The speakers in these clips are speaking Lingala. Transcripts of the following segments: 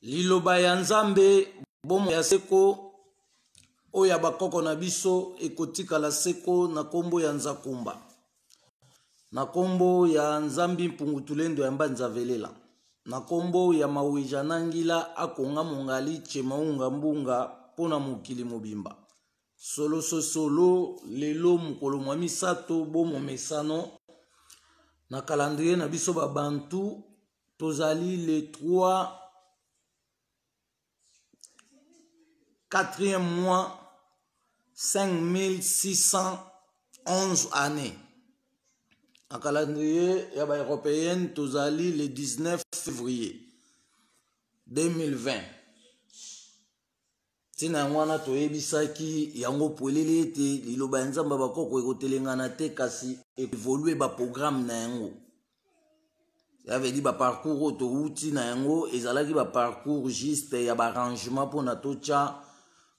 Liloba ya Nzambe, bomoi ya seko oyo ya bakoko na biso ekotikala seko na kombo ya Nzakumba, na kombo ya Nzambi Mpungu Tulendo ya Mbanza Velela, na kombo ya Maweja Nangila Akonga Mongali Chemaunga Mbunga mpo na mokili mobimba. Solo sosolo lelo mokolo mwa misato bo momesano na calendrier na biso ba Bantu tozali le 3 4e mois 5611 année na calendrier ya ba européenne tozali le 19 février 2020. Ntina yango wana toyebisaki yango polele ete liloba ya Nzambe ya bakoko ekotelengana te, kasi evolue baprograme na yango. Ça veut dire baparcours oyo towuti na yango ezalaki baparcours juste ya baarrangement mpona totya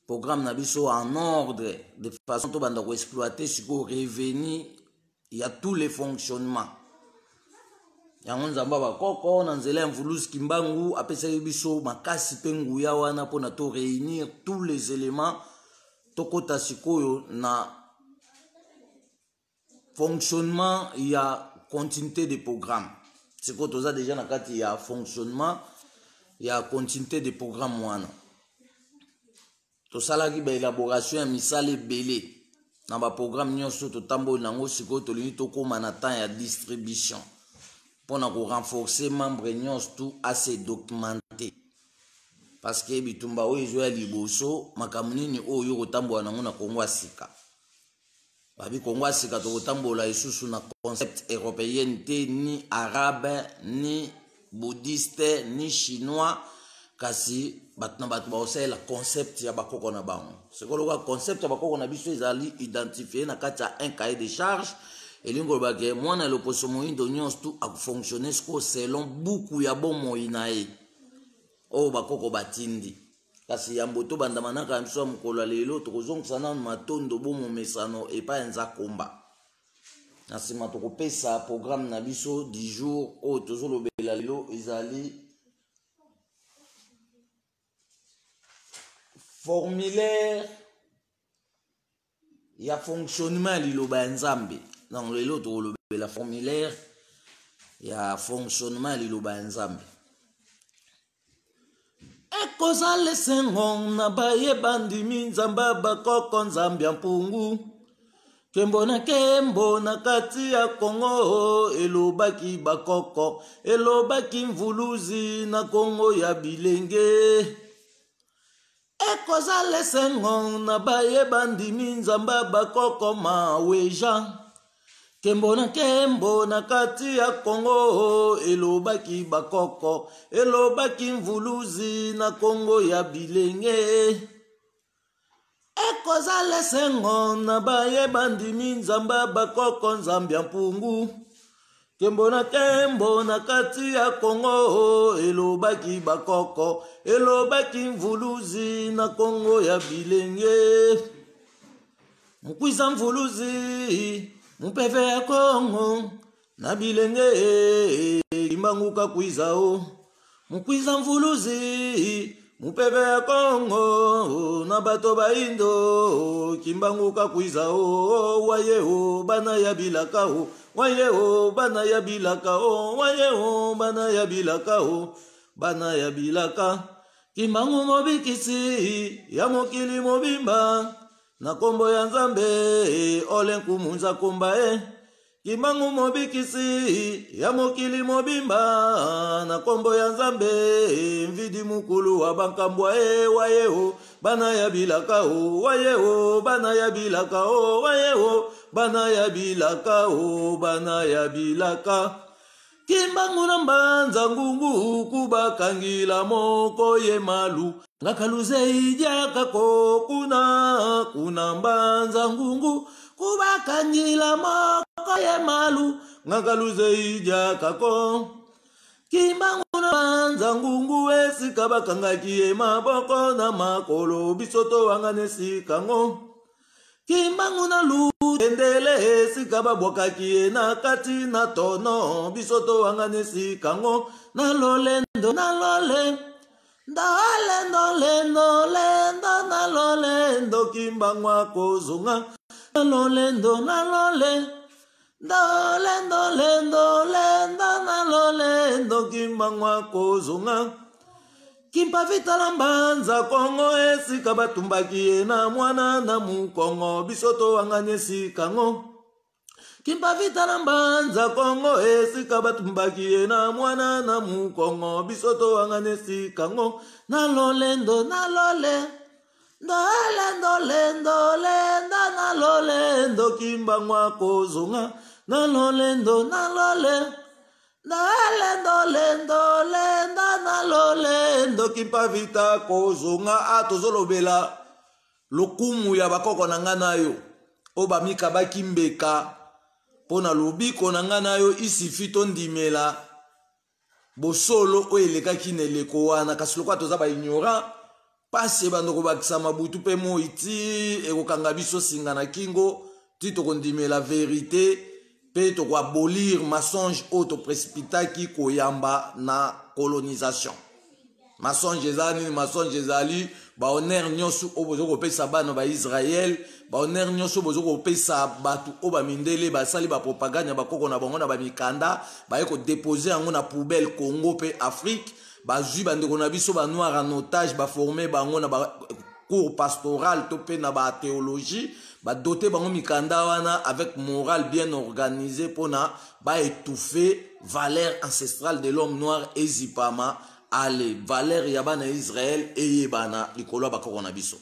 programme na biso en ordre de façon tobanda koexploite sikoyo revenu ya tous les fonctionnements. Yango Nzambe ya bakoko na nzela ya Mvuluzi Kimbangu apesaki biso makasi mpe nguya wana mpona to réunir tous les éléments, tokota sikoyo na fonctionnement ya continuité de programme. Sikoyo toza déjà na kati ya fonctionnement ya continuité de programme wana. Tosalaki ba élaboration ya misala ebele na ba programme nyonso totamboli nango. Sikoyo tolingi tokóma na temps ya distribution mpona korenforcer membre nyonso tu ase documenter, parce que bitumba oyo ezoya liboso, makambo nini oyo kotambola nango na Kongo ya sika. Babi Kongo ya sika tokotambola lisusu na concept européenne te, ni arabe, ni bouddhiste, ni chinois, kasi bato na bato bakosalela concept ya bakoko na bango. Sikoyo lokola concept ya bakoko na biso ezali identifie na kati ya un cahier de charge, elingi koloba ke mwana ya loposo moyindo nyonso tu akofonctionne sikoyo selon buku ya bomoi na ye oyo bakoko batindi. Kasi yambo tobanda manaka ya biso ya mokolo ya lelo, tokozongisa nanu matondo bo momesano epai ya Nzakomba. Na nsima tokopesa programme na biso du jour oyo tozolobela lelo ezali formulaire ya fonctionnement ya liloba ya Nzambe. Donc lelo tokolobela formulaire ya fonctionnement ya liloba ya Nzambe. Ekozala esengo na baye bandimi Nzambe ya bakoko, Nzambe ya mpungu, nkembo na nkembo na kati ya Kongo. Elobaki bakoko, elobaki Mvuluzi na Kongo ya bilenge. Ekozala esengo na baye bandimi Nzambe ya bakoko, Maweja, nkembo na nkembo na kati ya Kongo. Elobaki bakoko, elobaki Mvuluzi na Kongo ya bilenge. Ekozala esengo na baye bandimi Nzambe ya bakoko, Nzambe ya mpungu, nkembo na nkembo na kati ya Kongo. Elobaki bakoko, elobaki Mvuluzi na Kongo ya bilenge. Mokwiza Mvuluzi, mopeve ya Kongo na bilenge, Kimbangu kakwiza o. Mokwiza Mvuluzi, mopeve ya Kongo na bato baindo, Kimbangu kakwiza o. Waye o bana ya bilaka o, waye o bana ya bilaka o, waye o bana ya bilaka o, bana ya bilaka. Kimbangu mobikisi ya mokili mobimba na kombo ya Nzambe ole nkumu Nzakomba e. Kimbangu mobikisi ya mokili mobimba na kombo ya Nzambe mvidi mukulu wa bankambwa e. Waye o bana ya bilaka o, waye o bana ya bilaka o, waye o bana ya bilaka o, bana ya bilaka. Kimbangu na mbanza ngungu kubakangila moko ye malu ngakaluze ijaka ko kuna kuna mbanza ngungu kubakangila moko ye malu ngakaluze ijaka ko. Kimbangu na mbanza ngungu esika bakangaki ye maboko na makolo biso towangana esika ngo. Kimbangu na lutendele esika babwakaki ye na kati na tono biso towangana esika ngo. Na lolendo na lole Ndolendo lendo lendo na lolendo Kimbangu akozonga na lolendo na lole Ndolendo lendo lendo na lolendo Kimbangu akozonga Kimpa Vita na Mbanza Kongo esika batumbaki ye na mwana na mukongo biso towangani esika ngo Kimpa Vita na Mbanza Kongo esika batumbaki ye na mwana na mukongo biso towangani esika ngo na lolendo na lole ndolendo lendo lendo na lolendo Kimbangu akozonga na lolendo na lole lolendo lendo lendo na lolendo Kimpa Vita kozonga. A tozolobela lokumu ya bakoko na nga na yo oyo bamikabaki mbeka mpo na lobiko na nga na yo. Isifi tondimela bosolo oyo elekaki na eleko wana, kasi lokola toza baignorant, pasi ebanda kobakisa mabutu mpe moi ti ekokanga biso singa na kingo ti tokondimela verité mpe tokoabolir mensonge oyo toprécipitaki koyamba na colonisation. Mensonge eza nini? Mensonge ezali bahonneur nyonso oyo boza kopesa bana baisraele, bahonneur nyonso boza kopesa bato oyo bamindele basali bapropagande ya bakoko na bango na bamikanda, baye kodéposer yango na poubelle Congo mpe Afrique. Bazwi bandeko na biso banoir en otage, baforme bango na bacours pastoral to mpe na bathéologie, badote bango mikanda wana avec morale bien organisée mpona baétouffe valeur ancestrale de l'homme noir, ezipama ale valeur ya bana ya Israel eyebana likolo ya bakoko na biso.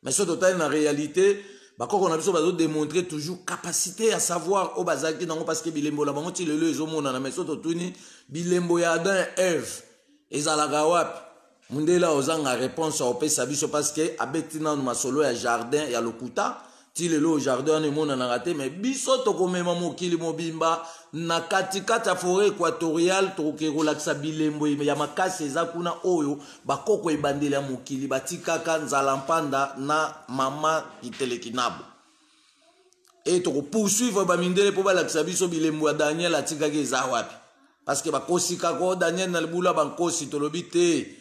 Mais soki totali na réalité, bakoko na biso bazodémontrer toujours capacité ya savoir oyo bazalaki nango, parce que bilembo na bango ti lelo ezomonana. Mais soki totuni bilembo ya Adam et Eve ezalaka wapi, mundele ozanga réponse aopesa biso, parce que abeti nanu masolo ya jardin ya lokuta. Ti lelo jardin wana emonanaka te. Mais biso tokomema mokili mobimba na katikati ya forêt équatoriale, tokoki kolakisa bilembo ya makasi eza kuna oyo bakoko ebandeli ya mokili batikaka nzala mpanda na mama kiteleki nabo. E tokopoursuivre bamindele mpo balakisa biso bilembo ya Daniel atikaki eza wapi, parce que bakosikaka Daniel na libulu ya bankosi. Tolobi te,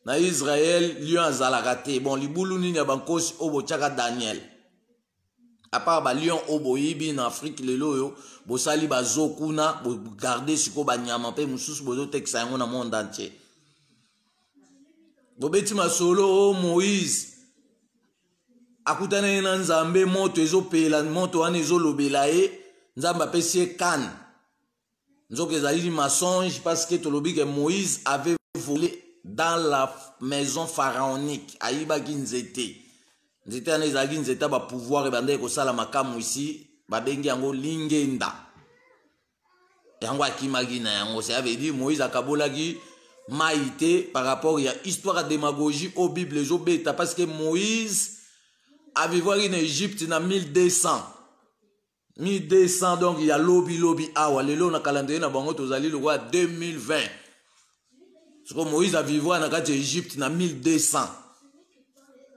na Israel lion azalaka te. Bon, libulu nini ya bankosi oyo botiaka Daniel, à part balion oyo boyibi na Afrique? Lelo oyo bosali bazo kuna, bogarde sikoyo banyama mpe mosusu bozotekisa yango na monde entier. Bobeti masolo o Moïse akutanaki na Nzambe, moto ezopela, moto wana ezolobela ye, Nzambe apesi ye canne. Nzoka ezali mensonge, parce que tolobi ke Moïse avait volé dans la maison pharaonique, ayibaki nzete. Nzete wana ezalaki nzete ya bapouvoir ebandaki kosala makambo isi, babengi yango lingenda. Yango akimaki na yango. Ça veut dire Moïse akabolaki mai te par rapport ya histoire ya démagogie oyo Bible ezobeta, parce que Moïse avivwaki na Égypte na 1200, 1200, donc ya lobi lobi awa. Lelo na calendrier na bango tozali lokola 2020. Siko Moïse avivwa na kati ya Égypte na 1200,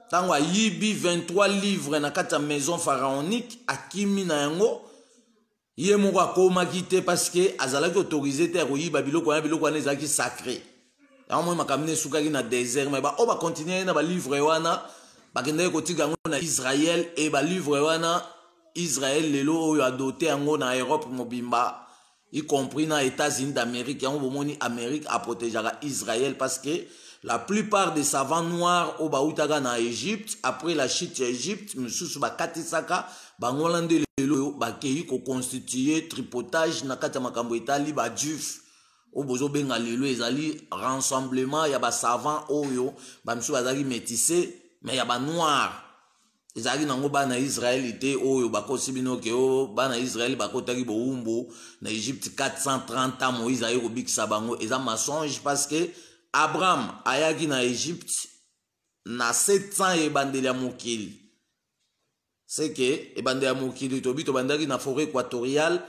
ntango ayibi 23 livre na kati ya maison pharaonique, akimi na yango. Ye moko akomaki te, parce que azalaki autorisé te ya koyiba biloko wana. Biloko wana ezalaki sacré. Yango moi makambo nde esukaki na désert. Mais baoyo bakontinue na balivre wana, bakendaki kotika yango na Israel. E balivre wana, Israel lelo oyo adote yango na Europe mobimba, y compris na États-Unis d'Amérique. Yango bomoni Amérique aprotégeaka Israël, parce que la plupart des savants noirs oyo bautaka na Égypte après la chute ya Égypte, misusu bakatisaka bango wana nde lelo oyo bakei koconstitue tripotage na kati ya makambo etali bajuif oyo bozobenga lelo. Ezali rassemblement ya basavant oyo bamisusu bazalaki métissé, mais ya banoir. Ezalaki nango bana Israele te oyo bakosi bino ke o bana Israele bakotaki bowumbu na Egypte 430 ans, Moïse aye kobikisa bango. Eza mensonge, parce que Abraham ayaki na Egypte na 700 ebandeli ya mokili. C'est que ebandeli ya mokili tobi tobandaki na forêt équatoriale.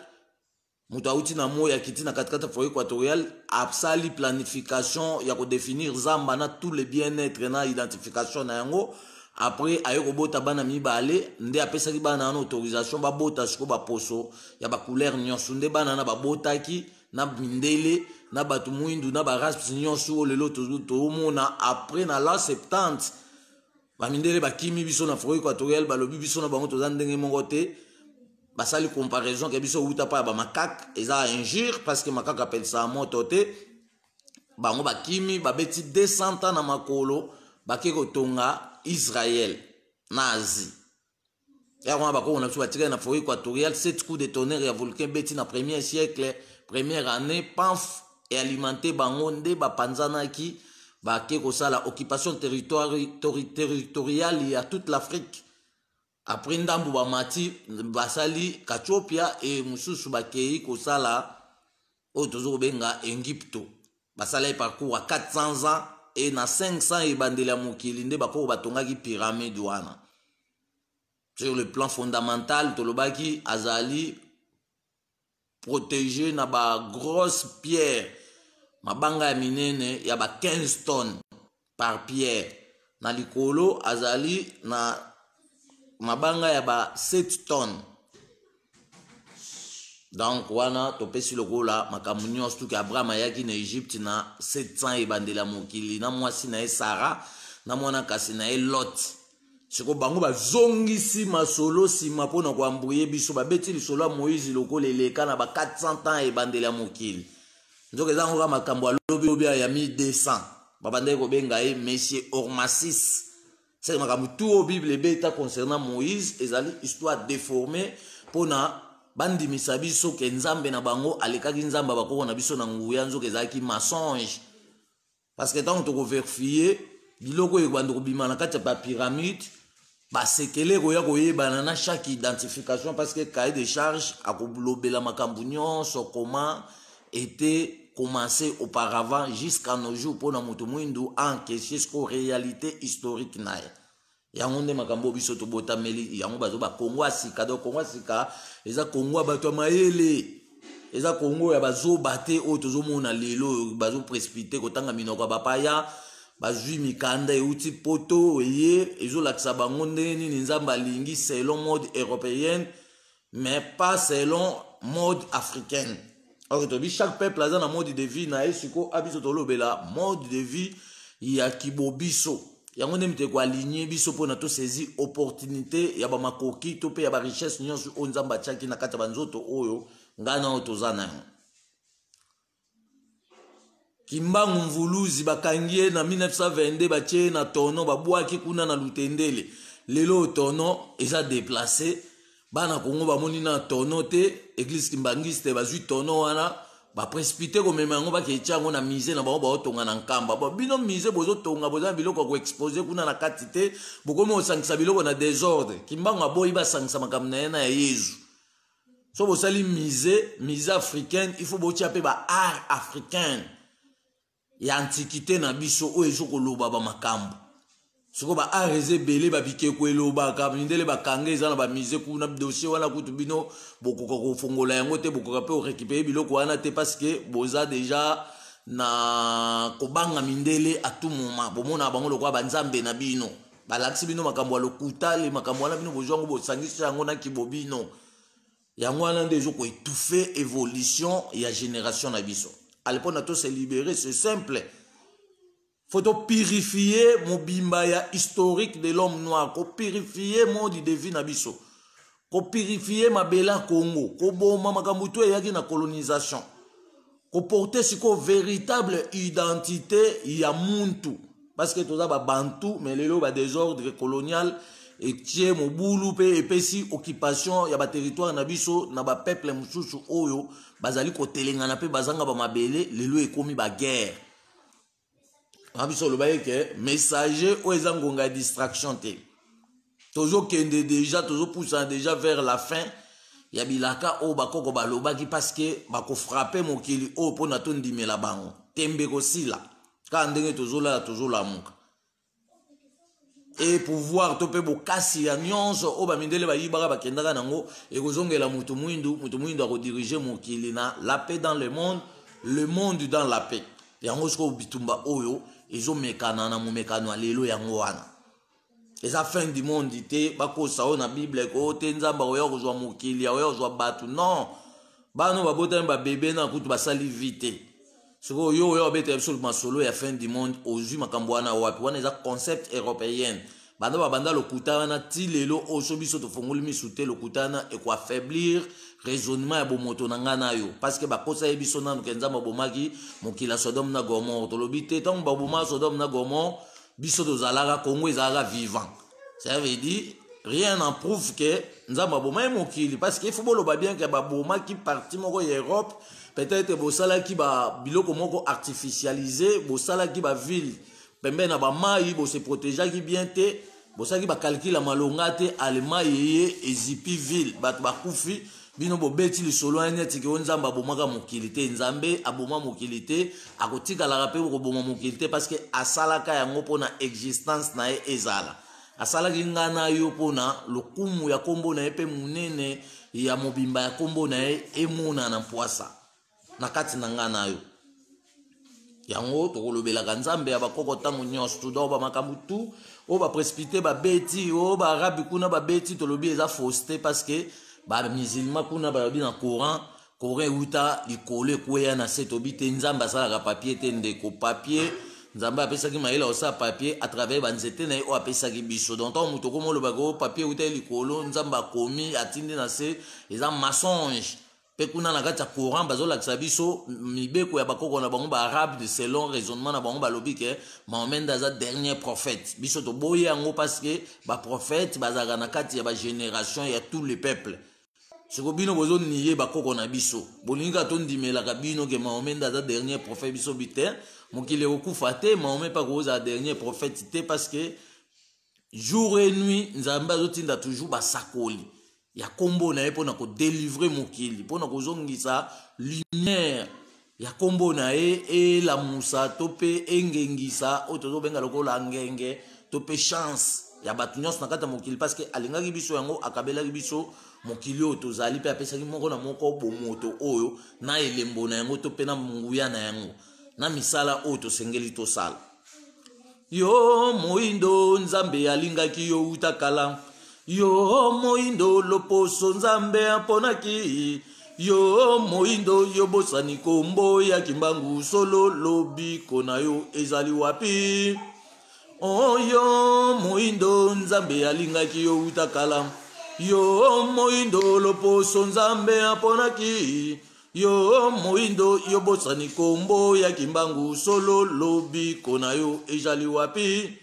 Moto awuti na moi, akiti na katikati ya forêt équatoriale, asali planification ya kodéfinir zamba na tout le bien-être na identification na yango. Après aye kobota bana mibale, nde apesaki bana wana autorisation babota sikoyo baposo ya bacouleur nyonso. Nde bana wana babotaki na mindele. na bato mwindu na barace nyonso oyo lelo toomona. Après na la 70, bamindele bakimi biso na forêt équatoriale. Balobi biso na bango toza ndenge moko te. Basali comparaison ke biso outa pa ya bamacaque, eza injure parce que macaque apelisaka moto te. Bango bakimi, babeti 200 ans na makolo, bake kotonga Israel na Asie. Yango wana bakoko na biso batikali na forêt équatoriale. Sept coups de tonnerre ya volcan ebeti na premier siècle, première année, pamf, ealimente bango nde bapanzanaki, bake kosala occupation territoriale ya toute l'Afrique. Après ndambu bamati, basali Katiopia e mosusu bakei kosala oyo tozo kobenga Egypto. Basalaki parcours ya 400 ans e na 500 ebandeli ya mokili nde bakoko batongaki pyramide wana. Sur le plan fondamental, tolobaki azali protégé na ba grosse pierre, mabanga ya minene ya ba 15 tonnes par pierre. Na likolo azali na mabanga ya ba 7 tonnes. Donc wana topesi lokola makambo nyonso tuki. Abraham ayaki na Egypte na 700 ebandeli ya mokili na mwasi na ye Sara na mwana kasi na ye Lot. Siko bango bazongisi masolo nsima mpona koambrouye biso. Babeti lisolo ya Moïse lokola eleka na ba 400 ans ebandeli ya mokili. Nzoka eza yango kaka makambo alobi obi ya 1200. Babandaki kobenga ye Monsieur Ormasis. Seke makambo tu oyo Bible ebeta concernant Moïse ezali histoire déformée mpona bandimisa biso ke Nzambe na bango alekaki Nzambe ya bakoko na biso na nguya. Nzoka ezalaki mensonge, parce que ntango tokoverifie biloko oyo ekobanda kobima na kati ya bapyramide, basekele ekoya koyebana na chaque identification, parce que cahier de charge akolobela makambo nyonso, comment était commencé auparavant jusqu'à nos jours, mpona moto mwindu encaisse siko réalité historique na ye. Yango nde makambo oyo biso tobotameli yango. Bazo bakongo ya sika. Donc Kongo ya sika eza Kongo ya bato ya mayele, eza Kongo ya bazoba te oyo tozomona lelo oyo bazoprécipite kotanga minoko ya bapaya. Bazwi mikanda euti Poto, eye ezolakisa bango ndenge nini Nzambe alingi selon mode européenne, mais pas selon mode africaine. Ok, tobi chaque peuple aza na mode de vie na ye. Siko abiso tolobela mode de vie ya kibobiso. Yango nde mito ekoaligne biso mpona tosaisi opportunité ya bamakoki to mpe ya barichesse nyonso oyo Nzambe atiaki na kati ya banzoto oyo ngai na oyo toza na yango. Kimbangu Mvuluzi, bakangi ye na 1922, batie ye na tono, babwaki kuna na Lutendele. Lelo oyo tono eza déplacé, bana Kongo bamoni na tono te. Église kimbangiste bazwi tono wana, baprécipite komema yango, baketia yango na musée na bango baotonga na Nkamba. Bon, bino musée bozotonga, boza na biloko ya koexpose kuna na kati te, bokomi kosangisa biloko na désordre. Kimbangu aboyi basangisa makambo na ye na ya Yezu. So bosali musée, musée africaine, il faut botia mpe ba art africaine ya antiquité na biso oyo ezokoloba bamakambo. Sikoyo ba art eza ebele, babikeko elobaka, mindele bakanga, eza na bamusée kuna. Dossier wana kutu bino bokoka kofongola yango te, bokoka mpe korécupere biloko wana te, parce que boza déjà na kobanga mindele. À tout moment bomona bango lokola banzambe na bino. Balakisi bino makambo ya lokuta le makambo wana, bino bozwa yango, bosangisi yango na kibobino. Yango wana nde ezokoétouffe évolution ya génération na biso. Ale, mpona to se libérer, c'est simple: faut topurifie mobimba ya historique de l'homme noir, kopurifie mode de vie na biso, kopurifie mabele ya Congo, koboma makambo to eyaki na colonisation, koporte sikoyo véritable identité ya muntu, parce que toza babantu. Mais lelo badésordre colonial etie mobulu mpe epesi occupation ya baterritoire na biso na bapeuple mosusu oyo bazali kotelengana mpe bazanga bamabele. Lelo ekomi baguerre na biso. Olobaki ke messager oyo eza ngonga ya distraction te. Tozokende déjà, tozopusana déjà vers la fin ya bilaka oyo bakoko balobaki, parce que bakofrape mokili oyo mpona tondimela bango. Tembe kosila kaka ndenge tozolala, tozolamuka e pouvoir to mpe bokasi ya nyonso oyo bamindele bayibaka, bakendaka nango, ekozongela moto mwindu. Moto mwindu akodirige mokili na la paix dans le monde, le monde dans la paix. Yango sikoyo bitumba oyo ezomekana na momekano ya lelo, yango wana eza fin du monde te. Bakosa oyo na Bible ko te, Nzambe akoya kozwa mokili, akoya kozwa bato. Non, bana oyo babotami babebe na kutu basali vie te. Sikoyo yo oyo obetela biso masolo ya fin du monde, ozwi makambo wana wapi? Wana eza concept européenne. Banda babanda lokuta wana ti lelo oyo, so biso tofongoli misu te, lokuta wana ekoaffaiblir raisonnement ya bomoto na ngai na yo, parce que bakosa ye biso nanu ke Nzambe abomaki mokili ya Sodome na Gomore. Tolobi te, ntango baboma Sodome na Gomore, biso tozalaka, Congo ezalaka vivant. Ça veut dire rien n'en prouve que Nzambe abomaki mokili, parce que il faut boloba bien ke babomaki partie moko ya Europe. Peut-être bosalaki ba biloko moko artificialisé, bosalaki baville pembeni na bamai, bose protégeaki bien te, bosalaki bacalcul ya malonga te. Allemagne eye ezipi ville, bato bakufi. Bino bobeti lisolo ya neti ke o Nzambe abomaka mokili te. Nzambe aboma mokili te, akotikalaka mpe koboma mokili te, parce que asalaka yango mpona existence na ye ezala. Asalaki nga na yo mpona lokumu ya nkombo na ye mpe monene ya mobimba ya nkombo na ye emonana mpwasa na kati na nga na yo. Yango tokolobelaka Nzambe ya bakoko ntango nyonso tu. Donc bamakambo tu oyo baprécipité babeti, oyo baarabe kuna babeti, tolobi eza fausseté, parce que bamusulman kuna balobi na Coran, Coran euta likolo ekweya na se. Tobi te, Nzambe asalaka papier te, ndeko. Papier, Nzambe apesaki mayele akosala papier à travers banzete na ye oyo apesaki biso. Donc ntango moto okoma olobaka oyo papier euta likolo, Nzambe akomi atindi na se, eza mensonge. Mpe kuna na kati ya Coran bazolakisa biso mibeko ya bakoko na bango baarabe. Selon raisonnement na bango, balobi ke Mahomet nde aza dernier prophète. Biso toboyi yango, parce que baprophète bazalaka na kati ya bagénération ya tout le peuple. Siko bino bozonier bakoko na biso, bolingi kaka tondimelaka bino ke Mahomet nde aza dernier prophète. Biso bi te, mokili ekokufa te, Mahomet mpe akozala dernier prophète te, parce que jour et nuit Nzambe azotinda toujours basakoli ya nkombo na ye mpona kodélivrer mokili, mpona kozongisa lumière ya nkombo na ye, elamusa to mpe engengisa oyo tozobenga lokola ngenge to mpe chance ya bato nyonso na kati ya mokili, parce que alingaki biso, yango akabelaki biso mokili oyo tozali, mpe apesaki moko na moko bomoto oyo na elembo na yango to mpe na nguya na yango na misala oyo tosengeli tosala. Yo moyindo, Nzambe alingaki yo uta kala. Yo moyindo, loposo Nzambe aponaki yo. Moyindo, yo bosani kombo ya Kimbangu. Solo lobiko na yo ezali wapi? Oyo moyindo, Nzambe alingaki yo uta kala. Yo moyindo, loposo Nzambe aponaki yo. Moyindo, yo bosani kombo ya Kimbangu. Solo lobiko na yo ezali wapi?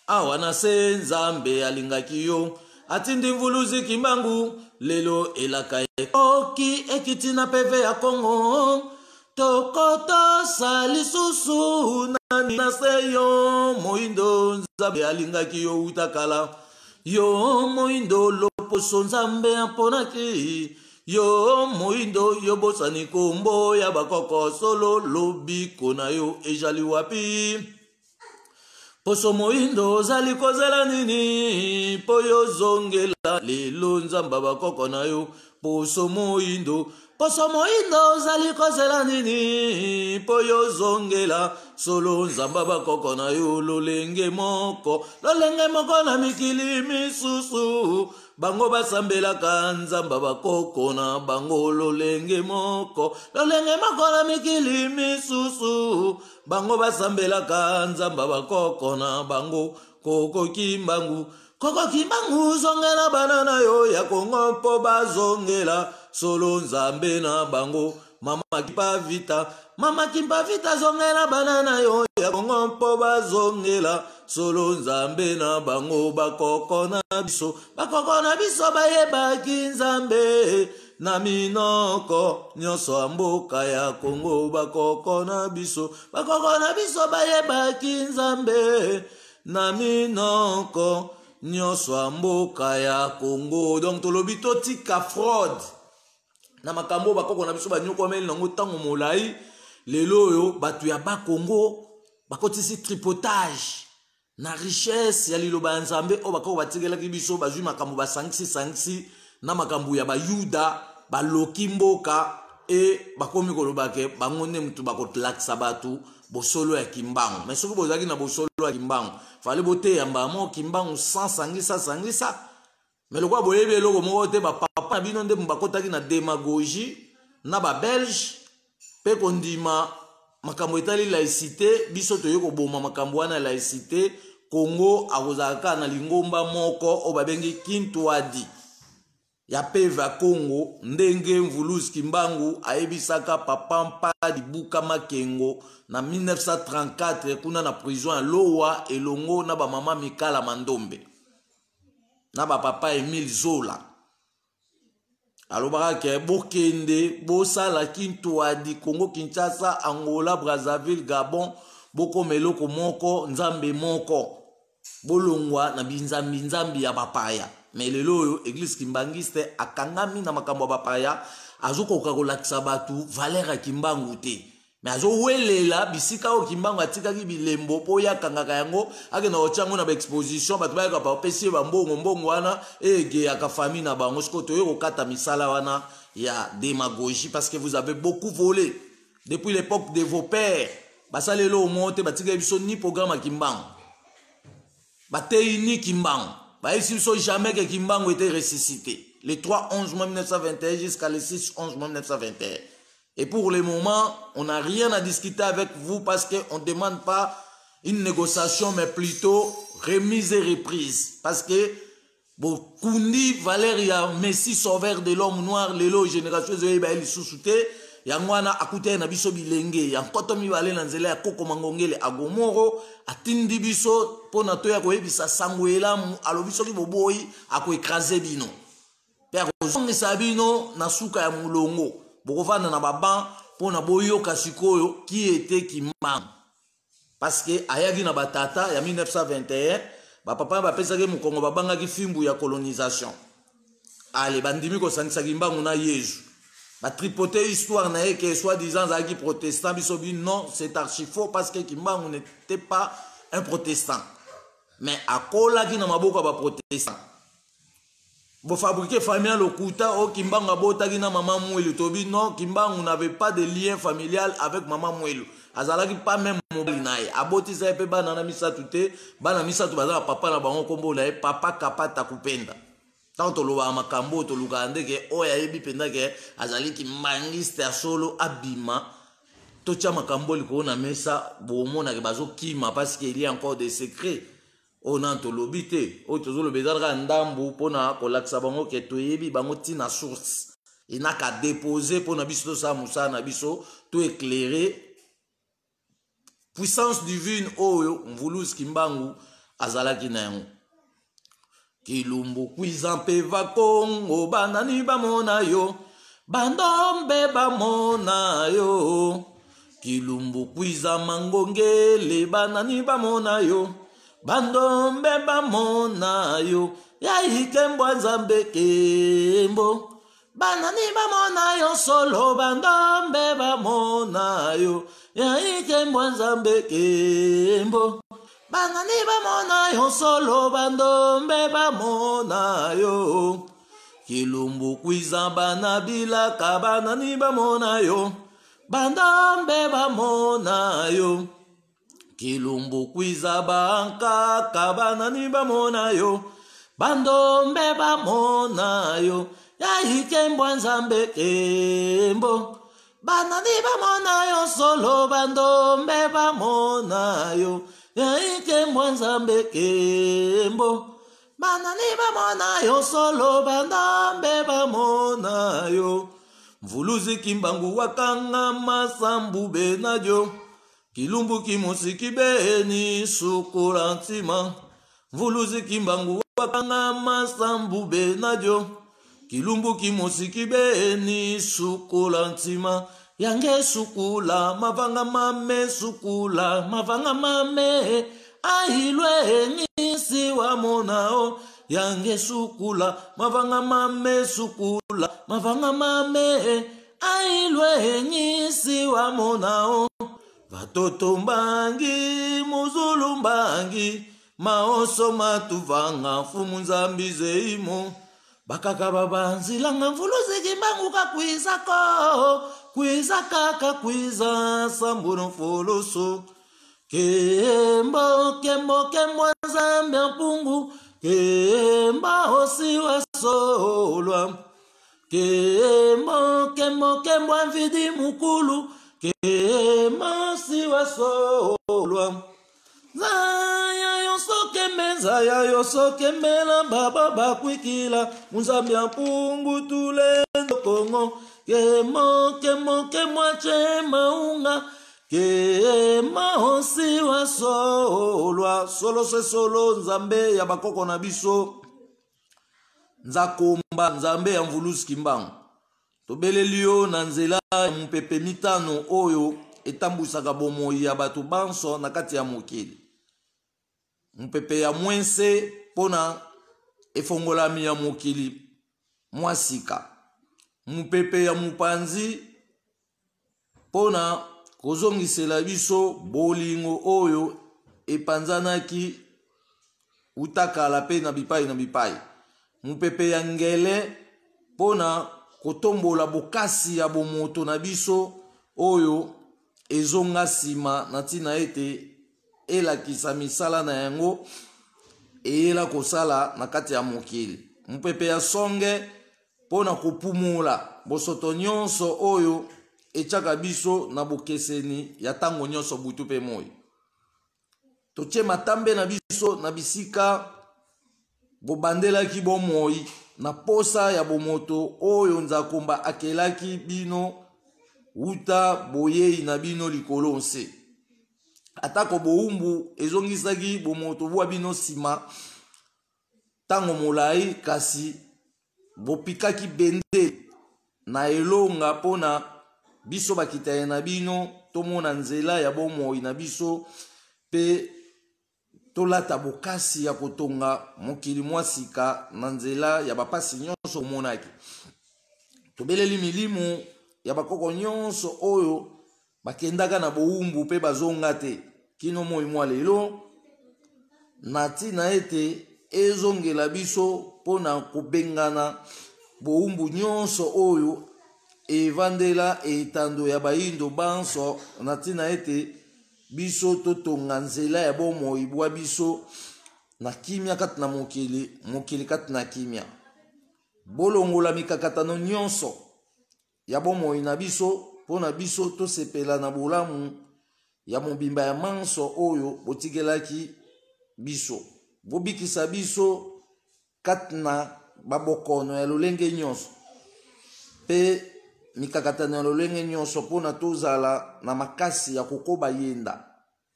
Awa na se Nzambe alingaki yo, atindi mvuluzi Kimbangu. Lelo elaka ekoki, ekiti na peve ya Kongo, tokotosa lisusu nani na se? Yo moyindo, Nzambe alingaki yo uta kala. Yo moyindo, loposo Nzambe aponaki yo. Moyindo, yo bosani kombo ya bakoko. Solo lobiko na yo ezali wapi? Poso moyindo, ozali kozela nini mpo yo ozongela lelo Nzambe bakoko na yo? Poso moyindo, poso moyindo, ozali kozela nini mpo yo ozongela solo Nzambe bakoko na yo? Lolenge moko, lolenge moko na mikili misusu, bango basambelaka Nzambe bakoko na bango. Lolenge moko, lolenge moko na mikili misusu, bango basambelaka Nzambe bakoko na bango. Koko Kimbangu, koko Kimbangu, zongela bana na yo ya Kongo mpo bazongela solo Nzambe na bango. Mama Kimpavita, mama Kimpavita, zongela bana na yo ya Kongo mpo bazongela solo Nzambe na bango. Bakoko na biso, bakoko na biso bayebaki Nzambe na minoko nyonso ya mboka ya Kongo. Bakoko na biso, bakoko na biso bayebaki Nzambe na minoko nyonso ya mboka ya Kongo. Donc tolobi totika fraude na makambo oyo bakoko na biso banyokwameli nango ntango molai. Lelo oyo bato ya Bakongo bakotisi tripotage na richesse ya liloba ya Nzambe oyo bakoko batikelaki biso. Bazwi makambo, basangisi-sangisi na makambo ya Bayuda, baloki mboka e bakomi koloba ke bango nde motu bakolakisa bato bosolo ya Kimbangu. Mais soki bozalaki na bosolo ya Kimbangu, fallait boteya mbala moko Kimbangu sans sangisa sangisa. Mais lokola boyebi eloko moko te, bapapa na bino nde bakotaki na démagogie na babelge mpe kondima. makambo etali laïcité, biso toye koboma makambo wana ya laïcité. Congo akozala kaka na lingomba moko oyo babengi Kintwadi ya Peva Congo, ndenge Mvuluzi Kimbangu ayebisaka papa Mpadi Buka Makengo na 1934 kuna na prison ya Lowa, elongo na bamama Mikala Mandombe na bapapa Emile Zola. Alobaka ke bokende bosala Kintwadi, Congo Kinshasa, Angola, Brazzaville, Gabon, bokoma eloko moko, Nzambe moko, bolongwa na binzambi nzambi ya bapaya. Me lelo oyo église kimbangiste akangami na makambo ya bapaya, azokoka kolakisa bato valeur ya Kimbangu te, me azowelela bisika oyo Kimbangu atikaki bilembo mpo ye akangaka yango, akenda kotya yango na baexposition, bato bayaka bapesi ye bambongo, mbongo wana egeyaka famille na bango. Sikoyo toye kokata misala wana ya démagogie, parce que vous avez beaucoup volé depuis l'époque de vos pères. Basali eloko moko te, batikaki biso ni programme ya Kimbangu, bateyi ni Kimbangu, bayebisi biso jamais que Kimbangu était ressuscité le 3 11 mois 1921 jusqu'à le 6 11 mois 1921. Et pour le moment, on n'a rien à discuter avec vous, parce qu'on ne demande pas une négociation, mais plutôt remise et reprise, parce que bokundi valeur ya Messie, sauveur de l'homme noir. Lelo génération ezoyeba ye lisusu te. Yango wana akutani na biso bilenge ya nkoto mibale na nzela ya koko Mangongele Agomoro, atindi biso mpo na toya koyebisa sango elamu. Alobi soki boboyi, akoécraser bino mpe akozongisa bino na suka ya molongo, bokovanda na baban mpo na boyoka sikoyo ki ete Kimbangu, parce que ayaki na batata ya 1921. Bapapa bapesaki mokongo, babangaki fimbu ya colonisation. Ale bandimi kosangisa Kimbangu na Yezu, batripote histoire na ye ke soi-disant azalaki protestant. Biso bi non, c'est archi faux, parce que Kimbangu n'était pas un protestant, mais akolaki na maboko ya baprotestant. Bofabriquer famille ya lokuta oyo Kimbangu abotaki na mama Mwelu. Tobi non, Kimbangu n'avait pas de lien familial avec mama Mwelu, azalaki pas même mobali na ye. Abotisa ye mpe bana na misato te, bana misato baza na papa na bango, nkombo na ye papa Kapata Kupenda. Ntango tolobaka makambo oyo, tolukaka ndeke oyo ayebi mpenza ke azali kimbangiste ya solo abima, totya makambo likolo na mesa. Bomonake bazokima, parce que il y a encore des secrets oyo nanu tolobi te. Oyo tozoloba eza kaka ndambu mpona kolakisa bango ke toyebi bango ntina source enaka dépose mpona biso tosala mosala na biso, to éclairer puissance divine oyo Mvuluzi Kimbangu azalaki na yango. Kilumbu kwiza mpe Vakongo, banani bamona yo, bandombe bamona yo. Kilumbu kwiza Mangongele, banani bamona yo, bandombe bamona yo. Yai kembo Nzambe kembo, banani bamona yo solo, bandombe bamona yo. Yai kembo Nzambe kembo, banani bamona yo solo, bandombe bamona yo. Kilumbu kwiza bana bilaka, banani bamona yo, bandombe bamona yo. Kilumbu kwiza bankaka, banani bamona yo, bandombe bamona yo. Yai kembo Nzambe kembo, banani bamona yo solo, bandombe bamona yo. Yai kembo Nzambe kembo, banani bamona yo solo, bandombe bamona yo. Mvuluzi Kimbangu wakanga masambu benadio, kilumbu kimosiki beni sukola ntima. Mvuluzi Kimbangu wakanga masambu benadio, kilumbu kimosiki beni sukola ntima. Yange sukula mavanga mame, sukula mavanga mame, ahilwe ngisi wa monao. Yange sukula mavanga mame, sukula mavanga mame, ahilwe ngisi wa monao. Vatoto mbangi muzulu mbangi maoso matuvanga mfumu Nzambi zeimo bakaka babanzilanga. Mvuluzi Kimbangu kakwizako kwiza kaka kwiza sambunu fulusu. Kembo kembo kembo Nzambe mpungu kemba osiwa solwa. Kembo kembo kembo mvidi mukulu kemba. wasolwa Nzaya yo sokembe nzaya yo sokembela baba bakwikila Nzambi ya mpungu tulendo Kongo kemo kemo kemo ache maunga kemo osi wasolwa solo se solo Nzambe ya bakoko na biso Nzakomba Nzambe ya Mvuluzi Kimbangu Tobeleli yo na nzela ya mopepe mitano oyo etambwisaka bomoi ya bato banso na kati ya mokili. Mopepe ya mwense mpo na efongolami ya mokili mwa sika. Mopepe ya mopanzi mpo na kozongisela biso bolingo oyo epanzanaki uta kala mpe na bipai na bipai. Mopepe ya ngele mpo na kotombola bokasi ya bomoto na biso oyo ezonga nsima na ntina ete elakisa misala na yango eyela kosala na kati ya mokili. Mopepe ya songe mpo na kopumola bosoto nyonso oyo etyaka biso na bokeseni ya ntango nyonso butu mpe moi. Totye matambe na biso na bisika bobandelaki bomoi na posa ya bomoto oyo Nzakomba akelaki bino uta boyei na bino likolo nse. Atako bowumbu ezongisaki bomoto bwa bino nsima ntango molai, kasi bopikaki bendele na elonga mpo na biso bakitani na bino tomona nzela ya bomoi na biso mpe tolata bokasi ya kotonga mokili mwa sika na nzela ya bapasi nyonso omonaki. Tobeleli milimo ya bakoko nyonso oyo bakendaka na bowumbu mpe bazonga te kino moi mwa lelo, na ntina ete ezongela biso mpo na kobengana bowumbu nyonso oyo evandela etando ya bayindo banso, na ntina ete biso totonga nzela ya bomoi bwa biso na kimia kati na mokili, mokili kati na kimia. Bolongola mikakatano nyonso ya bomoi na biso mpo na biso tosepela na bolamu ya mobimba ya manso oyo botikelaki biso. Bobikisa biso kati na babokono ya lolenge nyonso mpe mikakatano ya lolenge nyonso mpo na tozala na makasi ya kokoba yenda